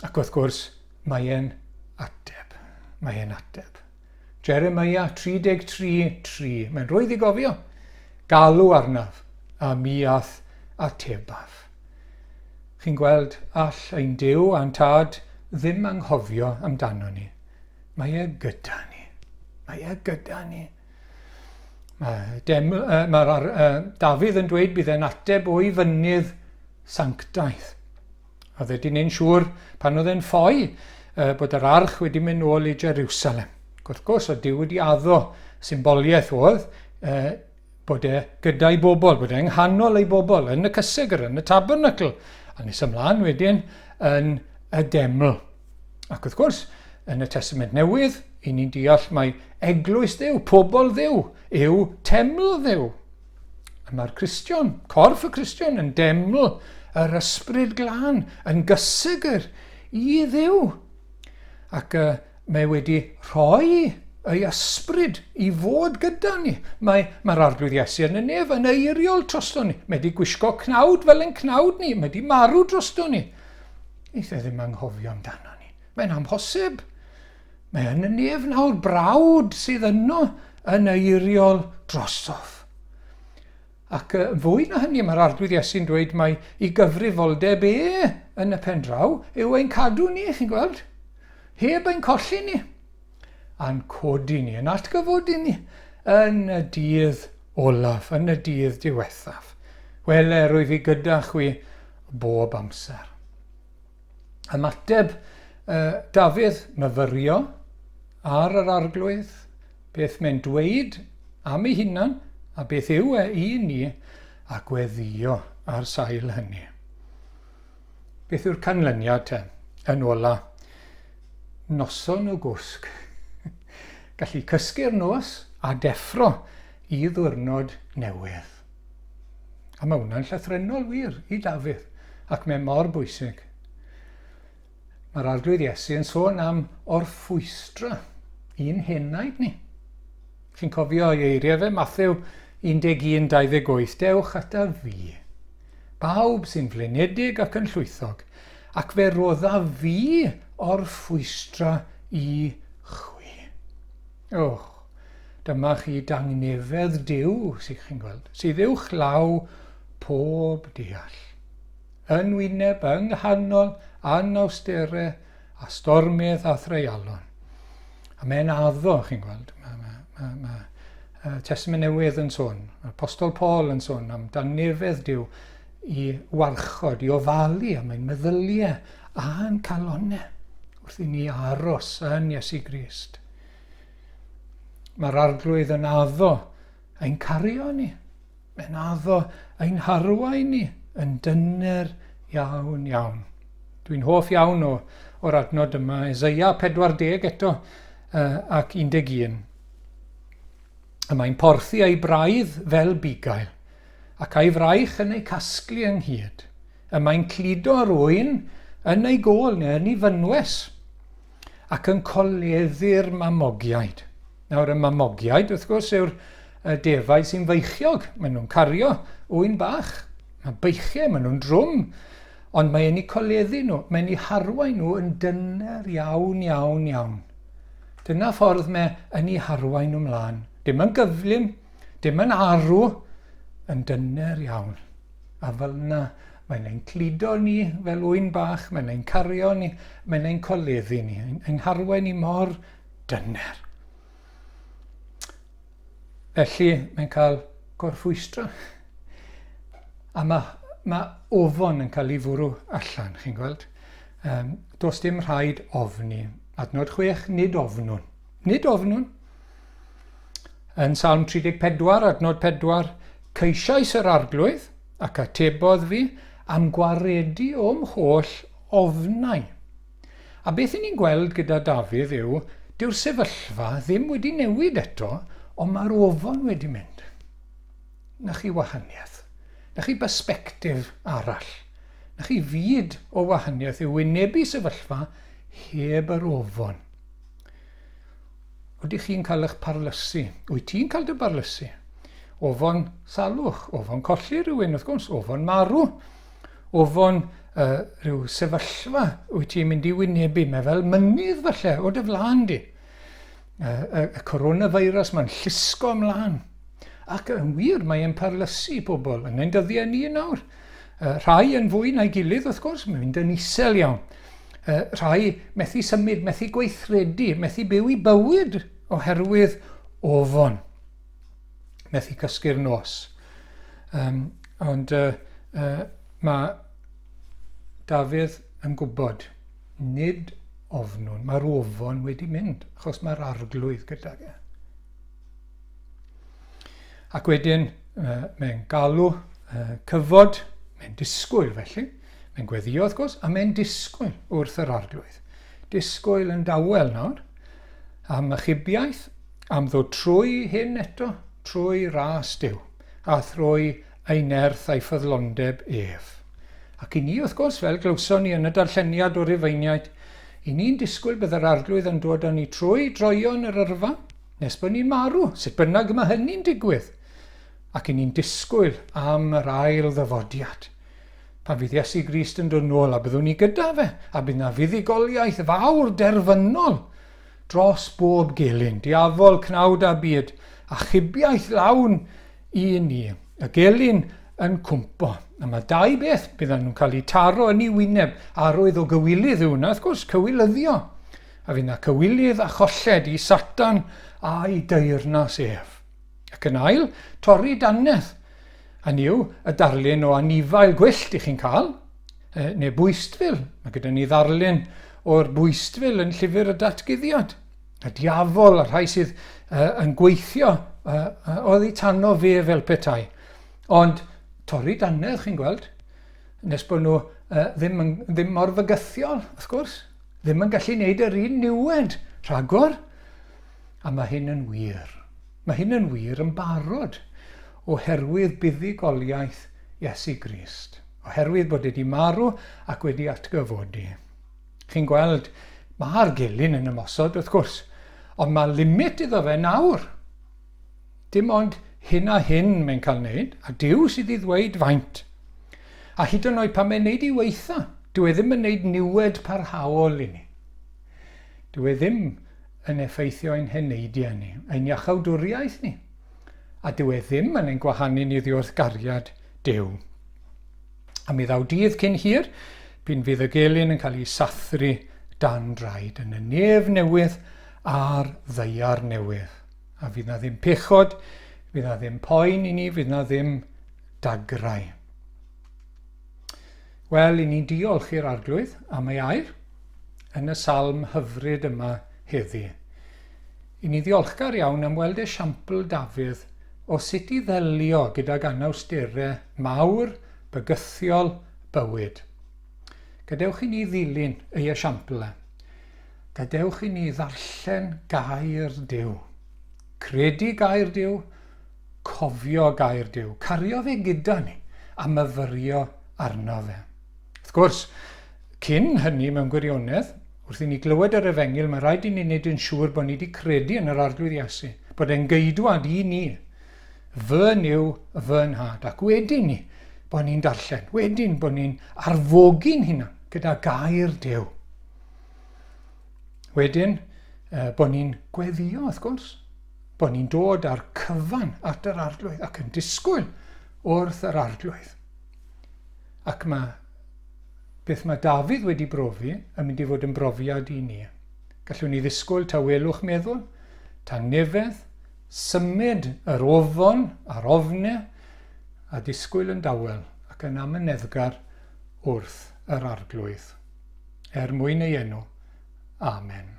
Ac wrth gwrs, mae e'n ateb. Mae e'n ateb. Jeremiah 33, 3. Mae'n rhwydd i gofio. Galw arnaf, a mi a'th atebaf. Chi'n gweld, all ein Duw a'n Tad ddim anghofio amdano ni. Mae e gyda ni. Mae e gyda ni. Mae, dem, uh, mae'r uh, Dafydd yn dweud bydd e'n ateb o'i fynydd sanctaidd. Oedd e 'di neud siŵr pan oedd e'n ffoi uh, bod yr arch wedi mynd nôl i Jerusalem. Wrth gwrs, oedd Duw wedi addo symboliaeth oedd uh, bod e gyda'i bobl, bod e yng nghanol ei bobl, yn y cysegr, yn y tabernacl, a nes ymlaen wedyn yn y deml. Ac wrth gwrs, yn y Testament Newydd, i ni'n deall mai eglwys Dduw, pobl Dduw, yw teml Dduw. A mae'r Cristion, corff y Cristion, yn deml yr ysbryd glân, yn gysegr i Dduw. Ac uh, mae wedi rhoi ei ysbryd i fod gyda ni. Mae, mae'r Arglwydd Iesu yn y nef yn eiriol drosto ni. Mae wedi gwisgo cnawd fel ein cnawd ni. Mae wedi marw drosto ni. Eith e ddim anghofio amdano ni. Mae'n amhosib. Mae yn y nef nawr brawd sydd yno yn eiriol drosof. Ac fwy na hynny, mae'r Arglwydd Iesu'n dweud mai i gyfrifoldeb e yn y pen draw yw ein cadw ni, chi'n gweld? Heb ein colli ni, a'n codi ni, yn atgyfodi ni yn y dydd olaf, yn y dydd diwethaf. Wele, rwyf fi gyda chwi bob amser. Ymateb uh, Dafydd myfyrio ar yr arglwydd, beth mae'n dweud am ei hunan a beth yw e i ni, a gweddio ar sail hynny. Beth yw'r canlyniad te? Yn ola, noson o gwsg. Gallu cysgu'r nos a deffro i ddwrnod newydd. A mae hwnna'n llythrennol wir i Dafydd, ac mae mor bwysig. Mae'r Arglwydd Iesu yn sôn am orffwystra i'n henaid ni. Chi'n cofio ei eiriau fe, Mathew 11:28, dewch ata fi. Bawb sy'n flinedig ac yn llwythog, ac fe rodda fi orffwystra i chwi. Och, dyma chi dangnefedd Duw, sy'ch chi'n gweld, sydd uwch law pob deall. Yn wyneb, yng nghanol anawstere a stormydd a threialon. A mae'n addo, chi'n gweld, mae, mae, mae, mae Testament Newydd yn sôn, mae'r Apostol Paul yn sôn am dangnefedd Duw i warchod, i ofalu am ein meddyliau a'n calonnau wrth i ni aros yn Iesu Grist. Mae'r Arglwydd yn addo ein cario ni. Mae'n addo ein harwain ni yn dyner iawn iawn. Dwi'n hoff iawn o, o'r adnod yma, Ezeia 40 eto uh, ac 11. Y mae'n porthi ei braidd fel bugail, ac a'i fraich yn ei casglu ynghyd. Y mae'n cludo'r ŵyn yn ei gôl neu yn ei fynwes, ac yn coleddu'r mamogiaid. Nawr, y mamogiaid, wrth gwrs, yw'r defaid sy'n feichiog. Maen nhw'n cario ŵyn bach. Mae beichiau, maen nhw'n drwm. Ond mae e'n eu coleddu nhw, mae'n eu harwain nhw yn dyner iawn, iawn, iawn. Dyna ffordd mae yn eu harwain nhw mlaen. Dim yn gyflym, dim yn arw, yn dyner iawn. A fel yna, mae'n ein cludo ni fel ŵyn bach, mae'n ein cario ni, mae'n ein coleddu ni, ein harwain ni mor dyner. Felly, mae'n cael gorffwystra. A mae, mae ofon yn cael ei fwrw allan, chi'n gweld. Um, does dim rhaid ofni. Adnod 6, nid ofnwn. Nid ofnwn. Yn Salm 34, adnod 4, ceisiais yr arglwydd ac atebodd fi am gwaredu o'm holl ofnau. A beth i ni'n gweld gyda Dafydd yw, dyw'r sefyllfa ddim wedi newid eto, ond mae'r ofon wedi mynd. Na chi wahaniaeth. Na chi bersbectif arall. Na chi fyd o wahaniaeth yw wynebu sefyllfa heb yr ofon. Ydych chi'n cael eich parlysu? Wyt ti'n cael dy barlysu? Ofon salwch, ofon colli rhywun, wrth gwrs, ofon marw, ofon uh, rhyw sefyllfa wyt ti'n mynd i wynebu. Mae fel mynydd falle o dy flaen di. Y, y, y coronavirus mae'n llusgo ymlaen. Ac yn wir, mae e'n parlysu pobl yn ein dyddiau ni nawr. Rhai yn fwy na'i gilydd, wrth gwrs, mae'n mynd yn isel iawn. Rhai methu symud, methu gweithredu, methu byw i bywyd oherwydd ofon. Methu cysgu'r nos. Um, ond uh, uh, mae Dafydd yn gwybod, nid ofnwn, mae'r ofon wedi mynd, achos mae'r arglwydd gydag e. Ac wedyn uh, mae'n galw uh, cyfod, mae'n disgwyl felly, mae'n gweddio wrth gwrs, a mae'n disgwyl wrth yr arglwydd. Disgwyl yn dawel nawr, am achubiaeth, am ddod trwy hyn eto, trwy ras Duw, a thrwy ei nerth a'i ffyddlondeb ef. Ac i ni, wrth gwrs, fel glywson ni yn y darlleniad o'r Rufeiniaid, i ni'n disgwyl bydd yr arglwydd yn dod â ni trwy droion yr yrfa, nes bod ni'n marw, sut bynnag mae hynny'n digwydd. Ac i ni'n disgwyl am yr ail ddyfodiad. Pan fydd Iesu Grist yn dod nôl a byddwn ni gyda fe, a bydd na fuddugoliaeth fawr derfynol dros bob gelyn, diafol, cnawd a byd, achubiaeth lawn i ni. Y gelyn yn cwmpo. A mae dau beth byddan nhw'n cael eu taro yn ei wyneb. Arwydd o gywilydd yw hwnna, wrth gwrs, cywilyddio. A fydd na cywilydd a cholled i Satan a'i deyrnas ef. Ac yn ail, torri dannedd. Hynny yw, y darlun o anifail gwyllt i chi'n cael, neu bwystfil. Mae gyda ni ddarlun o'r bwystfil yn llyfr y datguddiad. Y diafol a rhai sydd yn gweithio oddi tano fe fel petai. Ond torri dannedd, chi'n gweld, nes bod nhw ddim, yn, ddim mor fygythiol, wrth gwrs. Ddim yn gallu gwneud yr un niwed rhagor. A mae hyn yn wir. Mae hyn yn wir yn barod oherwydd buddugoliaeth Iesu Grist. Oherwydd bod wedi marw ac wedi atgyfodi. Chi'n gweld, mae'r gelyn yn ymosod, wrth gwrs, ond mae limit iddo fe nawr. Dim ond hyn a hyn mae'n cael wneud, a Duw sydd i ddweud faint. A hyd yn oed pan mae'n wneud i weitha, dyw e ddim yn wneud niwed parhaol i ni. Dyw e ddim yn effeithio ein heneidiau ni, ein iachawdwriaeth ni. A dyw e ddim yn ein gwahanu ni oddi wrth gariad Duw. A mi ddaw dydd cyn hir, p'un fydd y gelyn yn cael ei sathru dan draed yn y nef newydd a'r ddaear newydd. A fydd na ddim pechod, fydd na ddim poen i ni, fydd na ddim dagrau. Wel, i ni'n diolch i'r Arglwydd am ei air yn y salm hyfryd yma heddi. I ni ddiolchgar iawn am weld esiampl Dafydd o sut i ddelio gydag anawsterau mawr, bygythiol bywyd. Gadewch i ni ddilyn ei esiampl e. Gadewch i ni ddarllen gair Duw. Credu gair Duw, cofio gair Duw, cario fe gyda ni a myfyrio arno fe. Wrth gwrs, cyn hynny mewn gwirionedd, wrth i ni glywed yr efengyl, mae rhaid i ni wneud yn siŵr bod ni wedi credu yn yr Arglwydd Iesu, bod e'n geidwad i ni, fy Nuw, fy nhad. Ac wedyn ni, bod ni'n darllen, wedyn bod ni'n arfogi'n hunan gyda gair Duw. Wedyn, eh, bod ni'n gweddio, wrth gwrs, bod ni'n dod â'r cyfan at yr Arglwydd ac yn disgwyl wrth yr Arglwydd. Ac mae beth mae Dafydd wedi brofi yn mynd i fod yn brofiad i ni. Gallwn ni ddisgwyl tawelwch meddwl, tangnefedd, symud yr ofon a'r ofne, a disgwyl yn dawel ac yn amyneddgar wrth yr Arglwydd. Er mwyn ei enw. Amen.